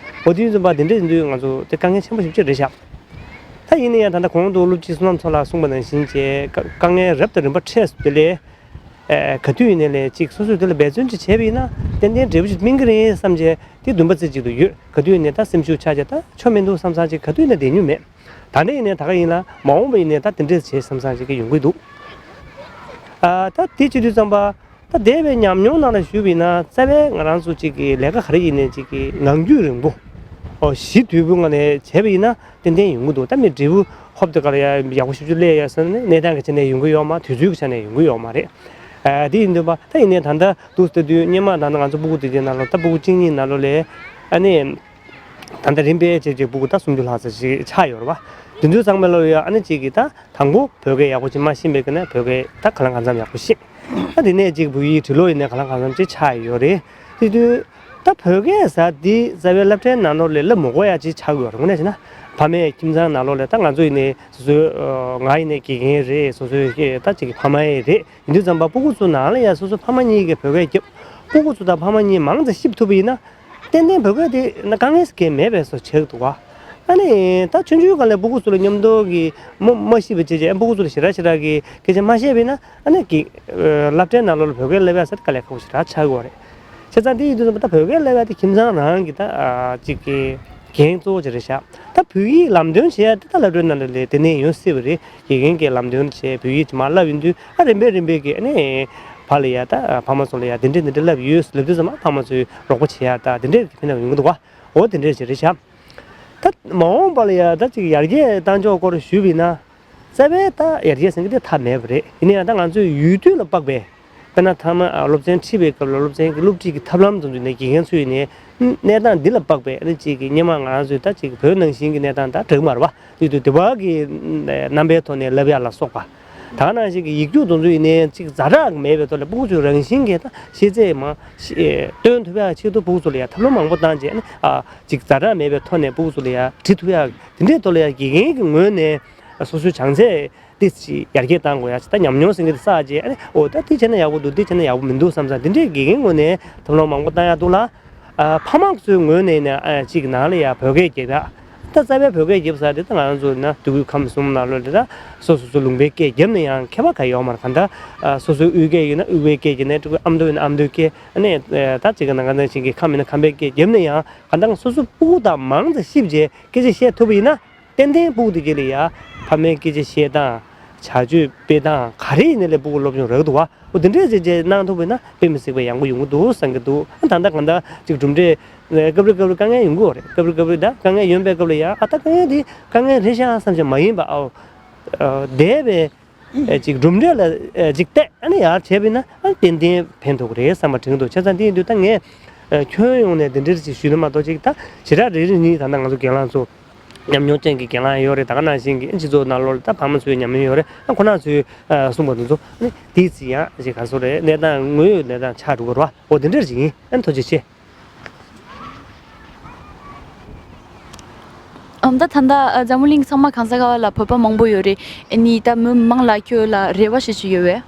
འོ་དེ་ཡིན་ཙང་པ་དེ་འདྲ་ཡིན་དུས་ང་ཚོ་དེ་དཀའ་ངལ་ཆེན་པོ་ཞིག་ཅིག་རེད་ཤག་ད་ཡིན་ན་ཡང་ད་ལྟ་གོང་དུ་སློབ་སྤྱི་བསོད་ནམས་མཚོ་ལགས་གསུངས་པ་ནང་བཞིན་བྱས་དཀའ་དཀའ་ངལ་རབ་དང་རིམ་པ་འཕྲད་སོང་དེ་ལས། ཨེ་ག་དུས་ཡིན་ནའི་ལས་གཅིག་སོ་སོས་དེ་ལ་འབད་བརྩོན་ཅིག་བྱས་པ་ཡིན་ན་ ཏན་ཏན་འབྲས་བུ་ཞིག་སྨིན་གྱི་རེད་བསམ་བྱས་དེ་འདུན་པ་རྩེ་གཅིག་ཏུ་ཡོད། ག་དུས་ཡིན་ནའི་ད་སེམས་ཤུགས་ཆག་བྱས་ད་ཆོ་མི་འདུག་བསམ་བསམ་ཅིག་ག་དུས་ཡིན་ན་བསྡད་མྱོང་མེད། ད་ལྟ་ཡིན་ནའི་ད་ག་ཡིན་ལ་མ་འོངས་པ་ཡིན་ནའི་ད་དེ་འདྲས་བྱེད་བསམ་བསམ་ཅིག་གི་ཡོང་གི་འདུག་ཨ་ད་དེ་བྱེད་དུས་ཙམ་པ། ད་འདས་པའི་ཉམས་མྱོང་ནང་ལ་ཞུས་པ་ཡིན་ན་རྩ་བའི་ང་རང་ཚོ་གཅིག་གི་ལས་ཀ་ག་རེ་ཡིན་ནའི་གཅིག་གི་ངང་རྒྱུད་རིང་པོ། ཨོ་གཞི་དུས་བུ་ངང་ནས་བྱས་པ་ཡིན་ན་ཏན་ཏན་ཡོང་གི་འདུག་ད་མི་འབྲས་བུ་ཧོབ་ཏེ་ག་ལ་ཡ་ཡག་པོ་ཞིབ་ཞིབ་སླེབས་ཡ་ཟེར་ན་གནས་སྟངས་ཀྱི་ཆ་ནས་ཡོང་གི་ཡོད་མ་དུས་ཚོད་ཀྱི་ཆ་ནས་ཡོང་གི་ཡོད་མ་རེད། ཨ་དེ་ཡིན་དུས་པ་ད་ཡིན་ནའི་ད་ལྟ་འདུག་ཟེར་དུས་སྔོན་མ་ད་ལྟ་ང་ཚོ་སྤུ་གུ་དེ་གའི་ནང་ལོགས་ད་སྤུ་གུ་གཅིག་གཉིས་ནང་ལོགས་ལ་ཨ་ནི། ད་ལྟ་རིམ་པས་བྱས་བྱས་སྤུ་གུ་ད་སུམ་ཅུ་ལྷག་ཙམ་ཞིག་ཆགས་ཡོད་རེད་བ། དེ་ཚོའི་ཚང་མ་ལོ་ཡ་ཨ་ནི་གཅིག་གིས་ད་དང་པོ་བོད་སྐད་ཡག་པོ་ཅིག་མ་ཤེས་པའི་སྐད་ནས་བོད་སྐད་ད་གང་ལ་གང་འཚམ་ཡག་པོ་ཤེས། ད་དེ་ནས་གཅིག་བོད་ཡིག་འབྲི་ཀློག་ཡིན་ནའི་གང་ལ་གང་འཚམ་ཅིག་ཆགས་ཡོད་རེད། དེ་དུས་ད་བོད་སྐད་ཟེར་འདི་རྩ་བའི་སློབ་གྲྭའི་ནང་ལོགས་ལ་སློབ་མི་དགོས་ཡ་ཅིག་ཆགས་ཡོད་རེད། དངོས་གནས་བྱས་ན་ཕ་མས་ཁྱིམ་ཚང་ནང་ལོགས་ལ་ད་ང་ཚོ་ཡིན་ནའི་སོ་སོའི་ང་ཡིན་ནའི་དགེ་རྒན་རེད། སོ་སོའི་ད་གཅིག་གི་ཕ་མ་ཡིན་རེད། ཡིན་དུས་ཙམ་པ་སྤུ་གུ་ཚོ་ནང་ལ་ཡ་སོ་སོ་ཕ་མ་གཉིས་ཀྱིས་བོད་སྐད་རྒྱབ། སྤུ་གུ་ཚོ་དང་ཕ་མ་གཉིས་མང་ཙམ་གཤིབ་ཐུབ་པ་ཡིན་ན། ཏན་ཏན་བོད་སྐད་དེ་ན་དཀའ་ངལ་ཟེར་མཁན་མེད་པའི་བཟོ་བྱེད་ཀྱི་འདུག་ག་ཨ་ནི་ད་ཆུང་ཆུང་སྒང་ལ་སྤུ་གུ་ཚོ་ལ་མཉམ་དུ་གི་མ་མ་ཤེས་པ་བྱས་བྱས་ཨ་སྤུ་གུ་ཚོ་ལ་ཞེ་དྲག་ཞེ་དྲག་གི་སྐད་ཆ་མ་བཤད་པ་ཡིན་ན་ཨ་ནི་གི་སློབ་གྲྭའི་ནང་ལོགས་ལ་བོད་སྐད་སློབ་ཡ་ཟེར་དཀའ་ལས་ཁག་པོ་ཞེ་དྲག་ཆགས་ཀྱི་ཡོད་རེད། བྱས་ཙང་དེ་ཡིན་དུས་ཙམ་པ་ད་བོད་སྐད་སློབ་ཡ་དེ་ཁྱིམ་ཚང་རང་གི་ད་ཨ་གཅིག་གི་འགན་གཙོ་བོ་ཅིག་རེད་ཤག་ད་བོད་ཡིག་ལམ་སྟོན་བྱེད་ཡ་དེ་ད་སློབ་གྲྭའི་ནང་ལ་ལས་དེ་ནས་ཡོང་སྲིད་པ་རེད། དགེ་རྒན་གྱིས་ལམ་སྟོན་བྱས་བོད་ཡིག་ཅིག་མར་བསླབ་ཡོང་དུས་ཨ་རིམ་པས་རིམ་པས་ཀྱི་ཨ་ནི་ཕར་ལ་ཡ་ད་ཕ་མ་ཚོ་ལ་ཡ་དེ་འདྲས་དེ་འདྲས་བསླབ་ཡོད་ལབ་དུས་ཙམ་པ་ཕ་མ་ཚོས་རོགས་པ་བྱེད་ཡ་ད་དེ་འདྲས་ཀྱི་ཕན་ཐོགས་ཡོང་གི་འདུག་ག་འོ་དེ་འདྲས་ཅིག་རེད་ཤག་ད་མ་འོངས་པ་ལ་ཡ་ད་ཅིག་ཡར་རྒྱས་བཏང་ཕྱོགས་སྐོར་ཞུས་པ་ཡིན་ན། རྩ་བའི་ད་ཡར་རྒྱས་ཟེར་མཁན་དེ་ཐབས་མེད་པ་རེད། ཡིན་ན་ཡང་ད་ང་ཚོས་ཡུལ་དུས་ལ་དཔག་པའི། དཔེར་ན་མཐའ་མ་ཨ་སློབ་ཚན་ཁྲིད་པའི་སྐབས་ལ་སློབ་ཚན་གྱི་སློབ་ཁྲིད་ཀྱི་ཐབས་ལམ་དེ་ཚོ་ནས་དགེ་རྒན་ཚོས་ནས་གནས་སྟངས་འདི་ལ་དཔག་པའི་ཨ་ནི་གཅིག་གི་སྔོན་མ་ང་རང་ཚོས་ད་ཅིག་བོད་ནང་བཞིན་གྱི་གནས་སྟངས་དང་འདྲ་གི་མ་རེད་པ། དེ་དུས་དེ་བ་གི་རྣམ་པའི་ཐོག་ནས་ལབ་ཡ་ལ་སོགས་པ། ད་ག་ནང་བཞིན་གྱི་ཡིག་རྒྱུགས་དེ་ཚོ་ཡིན་ནའི་ཅིག་ཛ་དྲག་མེད་པའི་ཐོག་ལ་སྤུ་གུ་ཚོས་རང་བཞིན་གྱིས་ད་ཤེས་ཚད་མ་ཤེས་སྟོན་ཐུབ་ཡ་ཆེད་དུ་སྤུ་གུ་ཚོ་ལ་ཡ་ཐབས་ལམ་མང་པོ་བཏང་རྗེས་ཨ་ནི་ཨ་ཅིག་ཛ་དྲག་མེད་པའི་ཐོག་ནས་སྤུ་གུ་ཚོ་ལ་ཡ་འབྲི་ཐུབ་ཡ་དེ་འདྲའི་ཐོག་ལ་ཡ་དགེ་རྒན་གྱི་ངོས་ནས་སོ་སོའི་བྱང་ཚད། ཏིས་ཅིག་ཡར་རྒྱས་བཏང་དགོས་ཡ་ཅིག་ད་ཉམས་མྱོང་ཟེར་མཁན་དེ་བསགས་རྗེས་ཨ་ནི་ཨོ་ད་འདི་བྱས་ན་ཡག་པོ་འདུག་འདི་བྱས་ན་ཡག་པོ་མི་འདུག་བསམ་ཙང་འདི་འདྲའི་དགེ་རྒན་ངོས་ནས་ཐབས་ལམ་མང་པོ་བཏང་ཡ་འདུག་ལ། ཨ་ཕ་མ་ཚོའི་ངོས་ནས་ནས་ཨ་ཅིག་ནང་ལ་ཡ་བོད་སྐད་རྒྱབ་ཡ། ད་རྩ་བའི་བོད་སྐད་རྒྱབ་ས་དེ་ད་ང་རང་ཚོ་ན་སྤྲུལ་སྐུའི་ཁམས་གསུམ་ནང་ལོགས་ལ་ད་སོ་སོ་སོ་ལུང་པའི་སྐད་རྒྱབ་ན་ཡང་ཁྱད་པར་ག་ཡོད་མ་རེད། གང་ལྟར་ཨ་སོ་སོའི་དབུས་སྐད་ཡིན་ན་དབུས་པའི་སྐད་རྒྱབ་ནས་སྤྲུལ་སྐུའི་ཨ་མདོ་ཡིན་ན་ཨ་མདོའི་སྐད་ཨ་ནི་ད་ཅིག་གི་ནང་ག་ནང་བཞིན་གྱི་ཁམས་ཡིན་ན་ཁམས་པའི་སྐད་རྒྱབ་ན་ཡང་གང་ལྟར་སོ་སོ་སྤུ་གུ་དང་མང་ཙམ་གཤིབ་རྗེས་སྐད་ཆ་བཤད་ཐུབ་པ་ཡིན་ན། ཏན་ཏན་སྤུ་གུ་དེ་ག་ལ་ཡ། ཕ་མའི་སྐད་ཆ་བཤད་སྟངས། བྱ་སྤྱོད་སྤེལ་སྟངས་ག་རེ་ཡིན་ནའི་ལས་སྤུ་གུ་སློབ་སྦྱོང་རག་འདུག་བ། འོ་དེ་འདྲས་ཅིག་ཅིག་གནང་ཐུབ་པ་ཡིན་ན་དཔེ་མི་སྲིད་པ་ཡག་པོ་ཡོང་གི་འདུག་བསམ་གྱི་འདུག་ད་ལྟ་གང་ལྟར་ཅིག་གྲུབ་འབྲས། སྐབས་རེ་སྐབས་རེ་དཀའ་ངལ་ཡོང་གི་ཡོད་རེད། སྐབས་རེ་སྐབས་རེ་ད་དཀའ་ངལ་ཡོང་པའི་སྐབས་ལ་ཡ་ཨ་ད་དཀའ་ངལ་དེ་དཀའ་ངལ་རེད་ཤག་བསམ་བྱས་མ་ཡིན་པ་ཨོ། འདས་པའི། ཨེ་ཅིག་གྲུབ་འབྲས་ལ་ཨེ་ཅིག་བལྟས་ཨ་ནི་ཡར་བྱས་པ་ཡིན་ན་ཨ་ནི་ཏན་ཏན་ཕན་ཐོགས་ཀྱི་རེད་བསམ་པ་དྲན་གྱི་འདུག་བྱས་ཙང་དེ་ཡིན་དུས་ད་ངས་ཨེ་ཁྱོན་ཡོངས་ནས་འདི་འདྲ་ཞིག་ཞུས་ན་མ་གཏོགས་ཅིག་ད་བྱེ་བྲག་རེ་རེ་གཉིས་ད་ལྟ་ང་ཚོ་རྒན་ལགས་ཚོ་ཉམས་མྱོང་ཅན་གྱི་རྒན་ལགས་ཡོད་རེད། ད་ག་ནང་བཞིན་གྱི་སྤྱི་ཚོགས་ནང་ལོགས་ལ་ད་ཕ་མ་ཚོའི་ཉམས་མྱོང་ཡོད་རེད། ཨ་ཁོ་རང་ཚོས་ཨ་གསུངས་པ་དེ་ཚོ་ཨ་ནི་དེའི་ཚིག་ཡང་ཅིག་ག་སོ་རེད། གནས་སྟངས་དངོས་ཡོད་གནས་སྟངས་ཆགས་འགྲོ་གི་རེད་བ། འོ་དེ་འདྲ་ཞིག་ཡིན། ཨ་ནི་ཐུགས་རྗེ་ཆེ། ཨམ་ད་ད་ལྟ་ཨ་འཛམ་བུ་གླིང་ཚང་མ་གང་ས་ག་བ་ལ་བོད་པ་མང་པོ་ཡོད་རེད། ཨ་ནི་ད་མི་མང་ལ་ཁྱོད་ལ་རེ་བ་ཞིག་ཅིག་ཡོད་བས།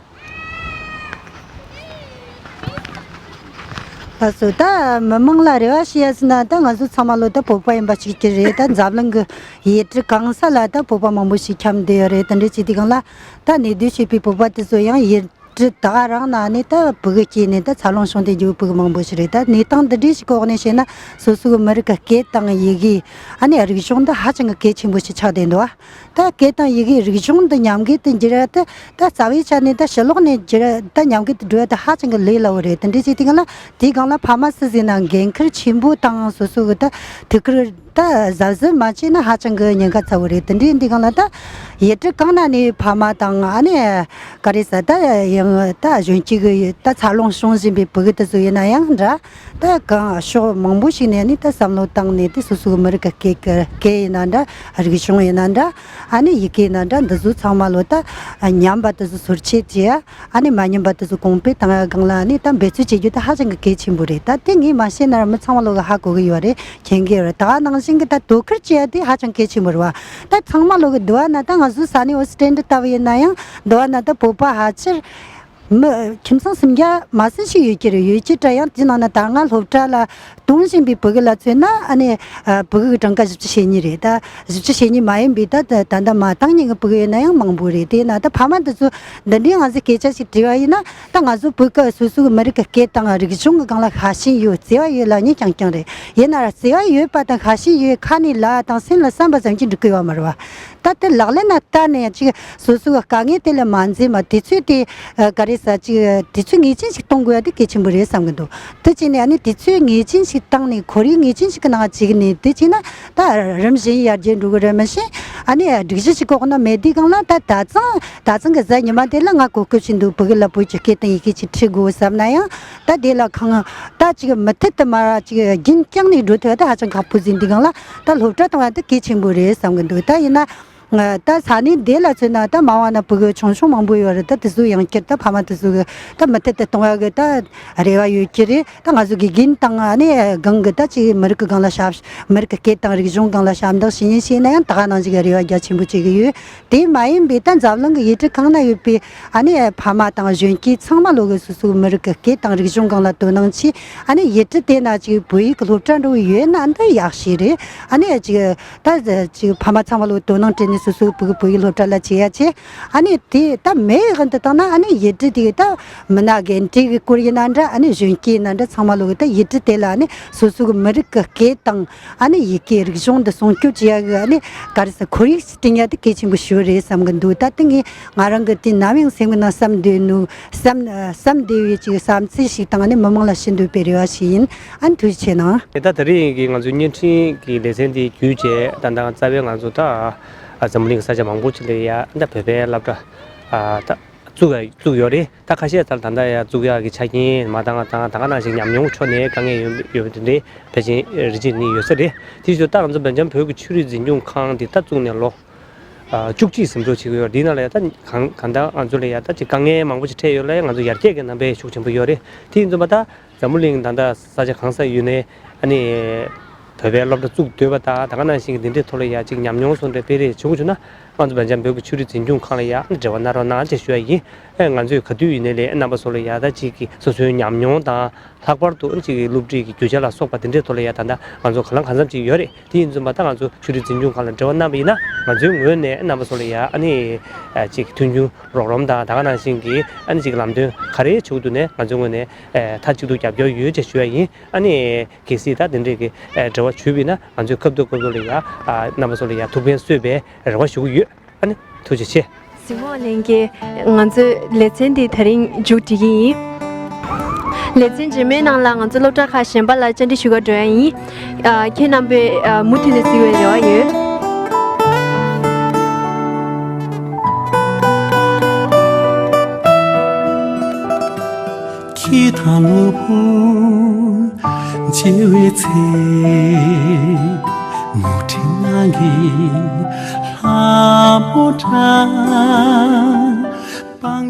ལགས་སོ། ད་མི་མང་ལ་རེ་བ་ཞིག་ཡ་ཟེར་ན་ད་ང་ཚོ་ཚང་མ་ལོ་ད་བོད་པ་ཡིན་པ་ཞིག་གི་རེད། ད་འཛམ་གླིང་གི་ཡུལ་གྲུ་གང་ས་ལ་ད་བོད་པ་མང་པོ་ཞིག་འཁྱམས་བསྡད་ཡོད་རེད། དེ་འདྲ་བྱེད་དུས་སྒང་ལ་ད་གནས་སྡོད་བྱེད་པའི་བོད་པ་དེ་ཚོ་ཡང་ཡུལ་གྲུ་ད་ག་རང་ན་ནི་ད་ཕྲུ་གུ་སྐྱེས་ནས་ད་འཚར་ལོངས་བྱུང་སྟེ་འགྱོ་ཕྲུ་གུ་མང་པོ་ཞིག་རེད། ད་གནས་སྟངས་འདི་འདྲའི་ཞིག་གི་འོག་ནས་བཤད་ན་སོ་སོ་གི་མི་རིགས་ཀྱི་སྐད་དང་ཡི་གེ་ཨ་ནི་རིག་གཞུང་འདི་ཧ་ཅང་གི་གལ་ཆེན་པོ་ཞིག་ཆགས་བསྡད་འདུག་ད་སྐད་དང་ཡི་གེ་རིག་གཞུང་འདི་ཉམས་རྒུད་དུ་འགྱུར་ཡ་དེ་ད་རྩ་བའི་ཆ་ནས་ད་ཕྱི་ལོགས་ནས་འགྱུར་ད་ཉམས་རྒུད་དུ་འགྲོ་ཡ་དེ་ཧ་ཅང་གི་ལས་སླ་བོ་རེད། དེ་འདྲའི་བྱེད་དུས་སྒང་ལ་དེའི་སྒང་ལ་ཕ་མ་སུ་ཟིག་ན་འགན་ཁུར་ཆེན་པོ་དང་སོ་སོ་གི་ད་ཐུགས་ཁུར་ད་གཟབ་གཟབ་མ་བྱས་ན་ཧ་ཅང་གི་ཉེན་ཁ་ཚ་བོ་རེད། དེ་འདྲའི་འདི་སྒང་ལ་ད་ཡུལ་གྲུ་གང་ན་ནས་ཕ་མ་དང་ཨ་ནི་ག་རེ་ཟ་ད་ཡང་ད་གཞོན་སྐྱེས་གི་ད་འཚར་ལོངས་བྱུང་བཞིན་པའི་ཕྲུ་གུ་དེ་ཚོ་ཡིན་ན་ཡང་འདྲ། ད་གང་ཕྱོགས་མང་པོ་ཞིག་ནས་ནི་ད་བསམ་བློ་བཏང་ནས་དེ་སོ་སོ་གི་མི་རིགས་ཀྱི་སྐད་སྐད་ཡིན་ན་འདྲ། རིག་གཞུང་ཡིན་ན་འདྲ། ཨ་ནི་ཡི་གེ་ཡིན་ན་འདྲ། འདི་ཚོ་ཚང་མ་ལོ་ད་ཉམས་པ་དེ་ཚོ་སོར་ཆུད་བྱས། ཨ་ནི་མ་ཉམས་པ་དེ་ཚོ་གོང་འཕེལ་བཏང་ཡ་སྒང་ལ་ནི་ད་འབད་རྩོལ་བྱེད་རྒྱུ་དེ་ཧ་ཅང་གི་གལ་ཆེན་པོ་རེད། ད་དེ་ངས་མ་བཤད་ན་ར་མི་ཚང་མ་ལོ་གི་ཧ་གོ་གི་ཡོད་རེད། མཁྱེན་གི་ཡོད་རེད། ད་ནང་བཞིན་གི་ད་དོ་ཁུར་བྱེད་ཡ་དེ་ཧ་ཅང་གལ་ཆེན་པོ་རེད་བ། ད་ཚང་མ་ལོ་གི་འདུག་བ་ན་ད་ང་ཚོ་ས་གནས་ཨོ་སི་ཀྲན་ཏི་ལྟ་བུ་ཡིན་ན་ཡང་འདུག་བ་ན་ད་བོད་པ་ཕལ་ཆེར་ མི་ཁྱིམ་ཚང་སུམ་བརྒྱ་མ་ཟིན་ཞིག་ཡོད་ཀྱི་རེད། ཡོད་ཀྱི་འདྲ། ཡང་དེའི་ནང་ན་ད་སྔ་སློབ་གྲྭ་ལ་གཏོང་བཞིན་པའི་ཕྲུ་གུ་ལ་མཚོན་ན། ཨ་ནི་ཨ་ཕྲུ་གུ་གི་གྲངས་ཀ་བཞི་བཅུ་ཞེ་གཉིས་རེད། ད་བཞི་བཅུ་ཞེ་གཉིས་མ་ཡིན་པའི་ད་ད་ད་ལྟ་མ་བཏང་མཁན་གྱི་ཕྲུ་གུ་ཡོད་ན་ཡང་མང་པོ་རེད། དེས་ན་ད་ཕ་མ་འདི་ཚོ་འདི་འདྲའི་ང་ཚོས་སྐད་ཆ་ཞིག་དྲིས་པ་ཡིན་ན། ད་ང་ཚོ་བོད་ཀྱི་སོ་སོའི་མི་རིགས་ཀྱི་སྐད་དང་རིག་གཞུང་གི་སྒང་ལ་ཤ་ཞེན་ཡོད། བརྩེ་བ་ཡོད་ལབ་མཁན་རྐྱང་རྐྱང་རེད། ཡིན་ན་ར་བརྩེ་བ་ཡོད་པ་དང་ཤ་ཞེན་ཡོད་ཁ་ནས་ལབ་དང་སེམས་ལ་བསམ་པ་ཙམ་གྱིས་འགྲིག་གི་ཡོད་མ་རེད་བ། ད་དེ་ལག་ལེན་ན་བསྟར་ནས་ཅིག་སོ་སོའི་དཀའ་ངལ་དེ་ལ་མ་འཛེམས་པ། དུས་ཚོད་དེ་ཨ་ག་རེ་ཟ། ཅིག་དུས་ཚོད་ངེས་ཅན་ཞིག་གཏོང་དགོས་ཡ་དེ་གལ་ཆེན་པོ་རེད་བསམ་གི་འདུག་དེ་བྱས་ནས་ཨ་ནི་དུས་ཚོད་ངེས་ཅན་ཞིག་བཏང་ནས་ཁོར་ཡུག་ངེས་ཅན་ཞིག་གི་ནང་ཅིག་ནས་དེ་བྱས་ན་ད་རིམ་བཞིན་ཡར་རྒྱས་འགྲོ་གི་རེད། མི་ཤེས། ཨ་ནི་སྒྲིག་གཞི་ཞིག་གོ་ན་མེད་དུས་སྒང་ལ། ད་ད་ཚང་ད་ཚང་གི་གཟའ་ཉི་མ་དེ་ལ་ང་གོ་སྐབས་ཤིག་འདུག་བོད་ཀྱི་ལ་བོད་ཀྱི་སྐད་དང་ཡི་གེ་ཅིག་ཁྲིད་དགོས་བསམ་ན་ཡང་། ད་དེ་ལ་གང་ད་ཅིག་མུ་མཐུད་དུ་མར་ཅིག་རྒྱུན་བསྐྱངས་ནས་འགྲོ་ཐུབ་ཡ་དེ་ཧ་ཅང་ཁག་པོ་ཟིན་དུས་སྒང་ལ། ད་སློབ་གྲྭ་གཏོང་ཡ་དེ་གལ་ཆེན་པོ་རེད་བསམ་གི་འདུག་ད་ཡིན་ན། ང་ད་ས་གནས་འདི་ལ་མཚོན་ན་ད་མ་འོངས་ན་ཕྲུ་གུ་ཆུང་ཆུང་མང་པོ་ཡོད་རེད། ད་དེ་ཚོ་ཡང་བསྐྱར་ད་ཕ་མ་དེ་ཚོ་གི་ད་མུ་མཐུད་དུ་གཏོང་ཡ་གི་ད་རེ་བ་ཡོད་ཀྱི་རེད། ད་ང་ཚོ་དགེ་རྒན་དང་ཨ་ནི་སྒང་གི་ད་ཅིག་མི་རིགས་ཀྱི་སྒང་ལ་ཞབས། མི་རིགས་ཀྱི་སྐད་དང་རིག་གཞུང་སྒང་ལ་ཞབས་འདེགས་ཞུ་མཁན་ཞིག་ཡིན་ན་ཡང་ད་ག་ནང་བཞིན་གྱི་རེ་བ་རྒྱ་ཆེན་པོ་བྱེད་ཀྱི་ཡོད། དེ་མ་ཡིན་པའི་ད་འཛམ་གླིང་གི་ཡུལ་གྲུ་གང་ན་ཡོད་པའི་ཨ་ནི་ཕ་མ་དང་གཞོན་སྐྱེས་ཚང་མ་ལོག་གི་སོ་སོའི་མི་རིགས་ཀྱི་སྐད་དང་རིག་གཞུང་སྒང་ལ་དོ་སྣང་བྱས། ཨ་ནི་ཡུལ་གྲུ་དེ་ན་ཅིག་བོད་ཡིག་གི་སློབ་གྲྭ་འགྲོ་གི་ཡོད་ན་འདི་ཡག་ཤོས་རེད། ཨ་ནི་ཅིག་ད་ཅིག་ཕ་མ་ཚང་མ་ལོག་དོ་སྣང་སྤྲད་ནས་སོ་སོའི་བུ་གུ་བོད་ཡིག་སློབ་གྲྭ་ལ་བྱེད་ཡ་བྱེད། ཨ་ནི་དེ་ད་མེད་གི་འདི་བཏང་ན། ཨ་ནི་ཡུལ་གྲུ་དེ་གི་ད་མི་སྣ་རྒན་གྲས་ཀྱི་སྐོར་ཡིན་ན་འདྲ། ཨ་ནི་གཞོན་སྐྱེས་ཡིན་ན་འདྲ། ཚང་མ་ལོག་གི་ད་ཡུལ་གྲུ་དེ་ལ་ཨ་ནི་སོ་སོ་གི་མི་རིགས་ཀྱི་སྐད་དང་ཨ་ནི་ཡི་གེ་རིག་གཞུང་འདི་སྲུང་སྐྱོབ་བྱེད་ཡ་གི་ཨ་ནི་ག་རེ་ཟེར། ཁོར་ཡུག་བསྐྲུན་ཡ་དེ་གལ་ཆེན་པོ་ཞིག་རེད་བསམ་གི་འདུག་ད་དེ་ངས་ང་རང་གི་དེ་ནམ་ཡང་སེམས་ཀྱི་ནང་བསམ་བསྡད་ནོ། བསམ་བསམ་བསྡད་པའི་ཅིག་བསམ་ཚུལ་ཞིག་དང་ཨ་ནི་མི་མང་ལ་ཞུ་འདོད་པའི་རེ་བ་ཞིག་ཡིན། ཨ་ནི་ཐུགས་རྗེ་ཆེ་གནང་། དེ་ད་དེ་རིང་གི་ང་ཚོའི་བརྙན་འཕྲིན་གྱི་ལེ་ཚན་འདི་བརྒྱུད་བྱས། ད་ལྟ་རྩ་བའི་ང་ཚོ་ད་ཨ་འཛམ་བུ་གླིང་གི་ས་ཆ་མང་པོ་ཅིག་ལ་ཡ་ད་བོད་པའི་སློབ་གྲྭ་ཨ་ད་བཙུགས་བཙུགས་ཡོད་རེད། ད་ཁ་ཤས་ད་ད་ལྟ་ཡ་བཙུགས་ཡག་གི་ཆ་རྐྱེན་མ་འདང་དང་། ད་ག་ནང་བཞིན་ཉམས་མྱོང་ཕྱོགས་ནས་དཀའ་ངལ་ཡོད་ཡོད་པ་དེ་འདྲའི་ཕལ་ཆེར་རེ་ཅིག་ནི་ཡོད་ས་རེད། དེ་བཞིན་ད་ང་ཚོ་སྦེལ་ཇམ་བོད་ཀྱི་ཆོས་རིག་འཛིན་སྐྱོང་ཁང་འདི་ད་བཙུགས་ནས་ལོ་ཨ་བཅུ་གཅིག་ཟིན་འགྲོ་བྱེད་ཀྱི་ཡོད། འདི་ནང་ལ་ཡ་ད་གང་གང་ལྟར་ང་ཚོ་ལ་ཡ་ད་ཅིག་དཀའ་ངལ་མང་པོ་ཞིག་འཕྲད་ཡོད་ལ་ཡ། ང་ཚོ་ཡར་རྒྱས་ཀྱི་རྣམ་པ་ཤུགས་ཆེན་པོ་ཡོད་རེད། དེ་ཡིན་ཙང་མ་ད་འཛམ་བུ་གླིང་ད་ལྟ་ས་ཆ་གང་སར་ཡོད་ནའི་ཨ་ནི་བོད་པའི་སློབ་གྲྭ་བཙུགས་འདོད་པ་དང་། ད་ག་ནང་བཞིན་གྱི་འདི་འདྲའི་ཐོག་ལ་ཡ་ཅིག་ཉམས་མྱོང་སོགས་འདྲ་སྤེལ་རེས་བྱེད་དགོས་བྱུང་ན། ང་ཚོ་སྦེལ་ཇམ་བོད་ཀྱི་ཆོས་རིག་འཛིན་སྐྱོང་ཁང་ལ་ཡ་འབྲེལ་བ་གནང་རོགས་གནང་ཅེས་ཞུ་ཡ་ཡིན། ཨེ་ང་ཚོས་ག་དུས་ཡིན་ནའི་ལས་རྣམ་པ་ཚོ་ལ་ཡ་ད་ཅིག་གི་སོ་སོའི་ཉམས་མྱོང་དང་། ལྷག་པར་དུ་ཅིག་གི་སློབ་ཁྲིད་ཀྱི་རྒྱུ་ཆ་ལ་སོགས་པ་དེ་འདྲའི་ཐོག་ལ་ཡ་ད་ལྟ་ང་ཚོ་གང་ལ་གང་འཚམ་ཅིག་ཡོད་རེད། དེ་ཡིན་ཙང་མ་ད་ང་ཚོ་ཆོས་རིག་འཛིན་སྐྱོང་ཁང་ལ་འབྲེལ་བ་གནང་བ་ཡིན་ན། ང་ཚོའི་ངོས་ནས་རྣམ་པ་ཚོ་ལ་ཡ་ཨ་ནི་ཨ་ཅིག་མཐུན་འགྱུར་རོགས་རམ་དང་། ད་ག་ནང་བཞིན་གྱི་ཨ་ནི་ཅིག་ལམ་སྟོན་ག་རེ་བྱེད་དགོས་འདུག་ནས་ང་ཚོའི་ངོས་ནས་ཨ་མཐའ་གཅིག་ཏུ་རྒྱབ་སྐྱོར་ཡོད་ཅེས་ཞུ་ཡ་ཡིན། ཨ་ནི་གལ་སྲིད་ད་དེ་འདྲས་ཀྱི་ཨ་འབྲེལ་བ་བྱུང་བ་ཡིན་ན། ང་ཚོས་སྐབས་དང་སྐབས་སུ་ལ་ཡ་ཨ་རྣམ་པ་ཚོ་ལ་ཡ་ཐུགས་ཕན་གསོས་པའི་རེ་བ་ཞུ་གི་ཡོད། ཨ་ནི་ཐུགས་རྗེ་ཆེ། གཟིགས་མོ་བ་ལྷན་རྒྱས། ང་ཚོའི་ལེ་ཚན་འདི་དེ་རིང་མཇུག་སྒྲིལ་གྱི་ཡིན། ལེ་ཚན་རྗེས་མའི་ནང་ལ་ང་ཚོ་སློབ་གྲྭ་ཁག་གཞན་པ་ལ་བཅར་འདྲི་ཞུ་གར་འགྲོ་ཡ་ཡིན། ཨ་ཁྱེད་རྣམ་པས་ཨ་མུ་མཐུད་ནས་གཟིགས་པའི་རེ་བ་ཡོད། ཁྱེད་དང་གློ་བུར་མཇལ་བའི་ཚེ། ངོ་སྤྲོད་གནང་གི་ལྷ་མོ་འདྲ། སྤང་།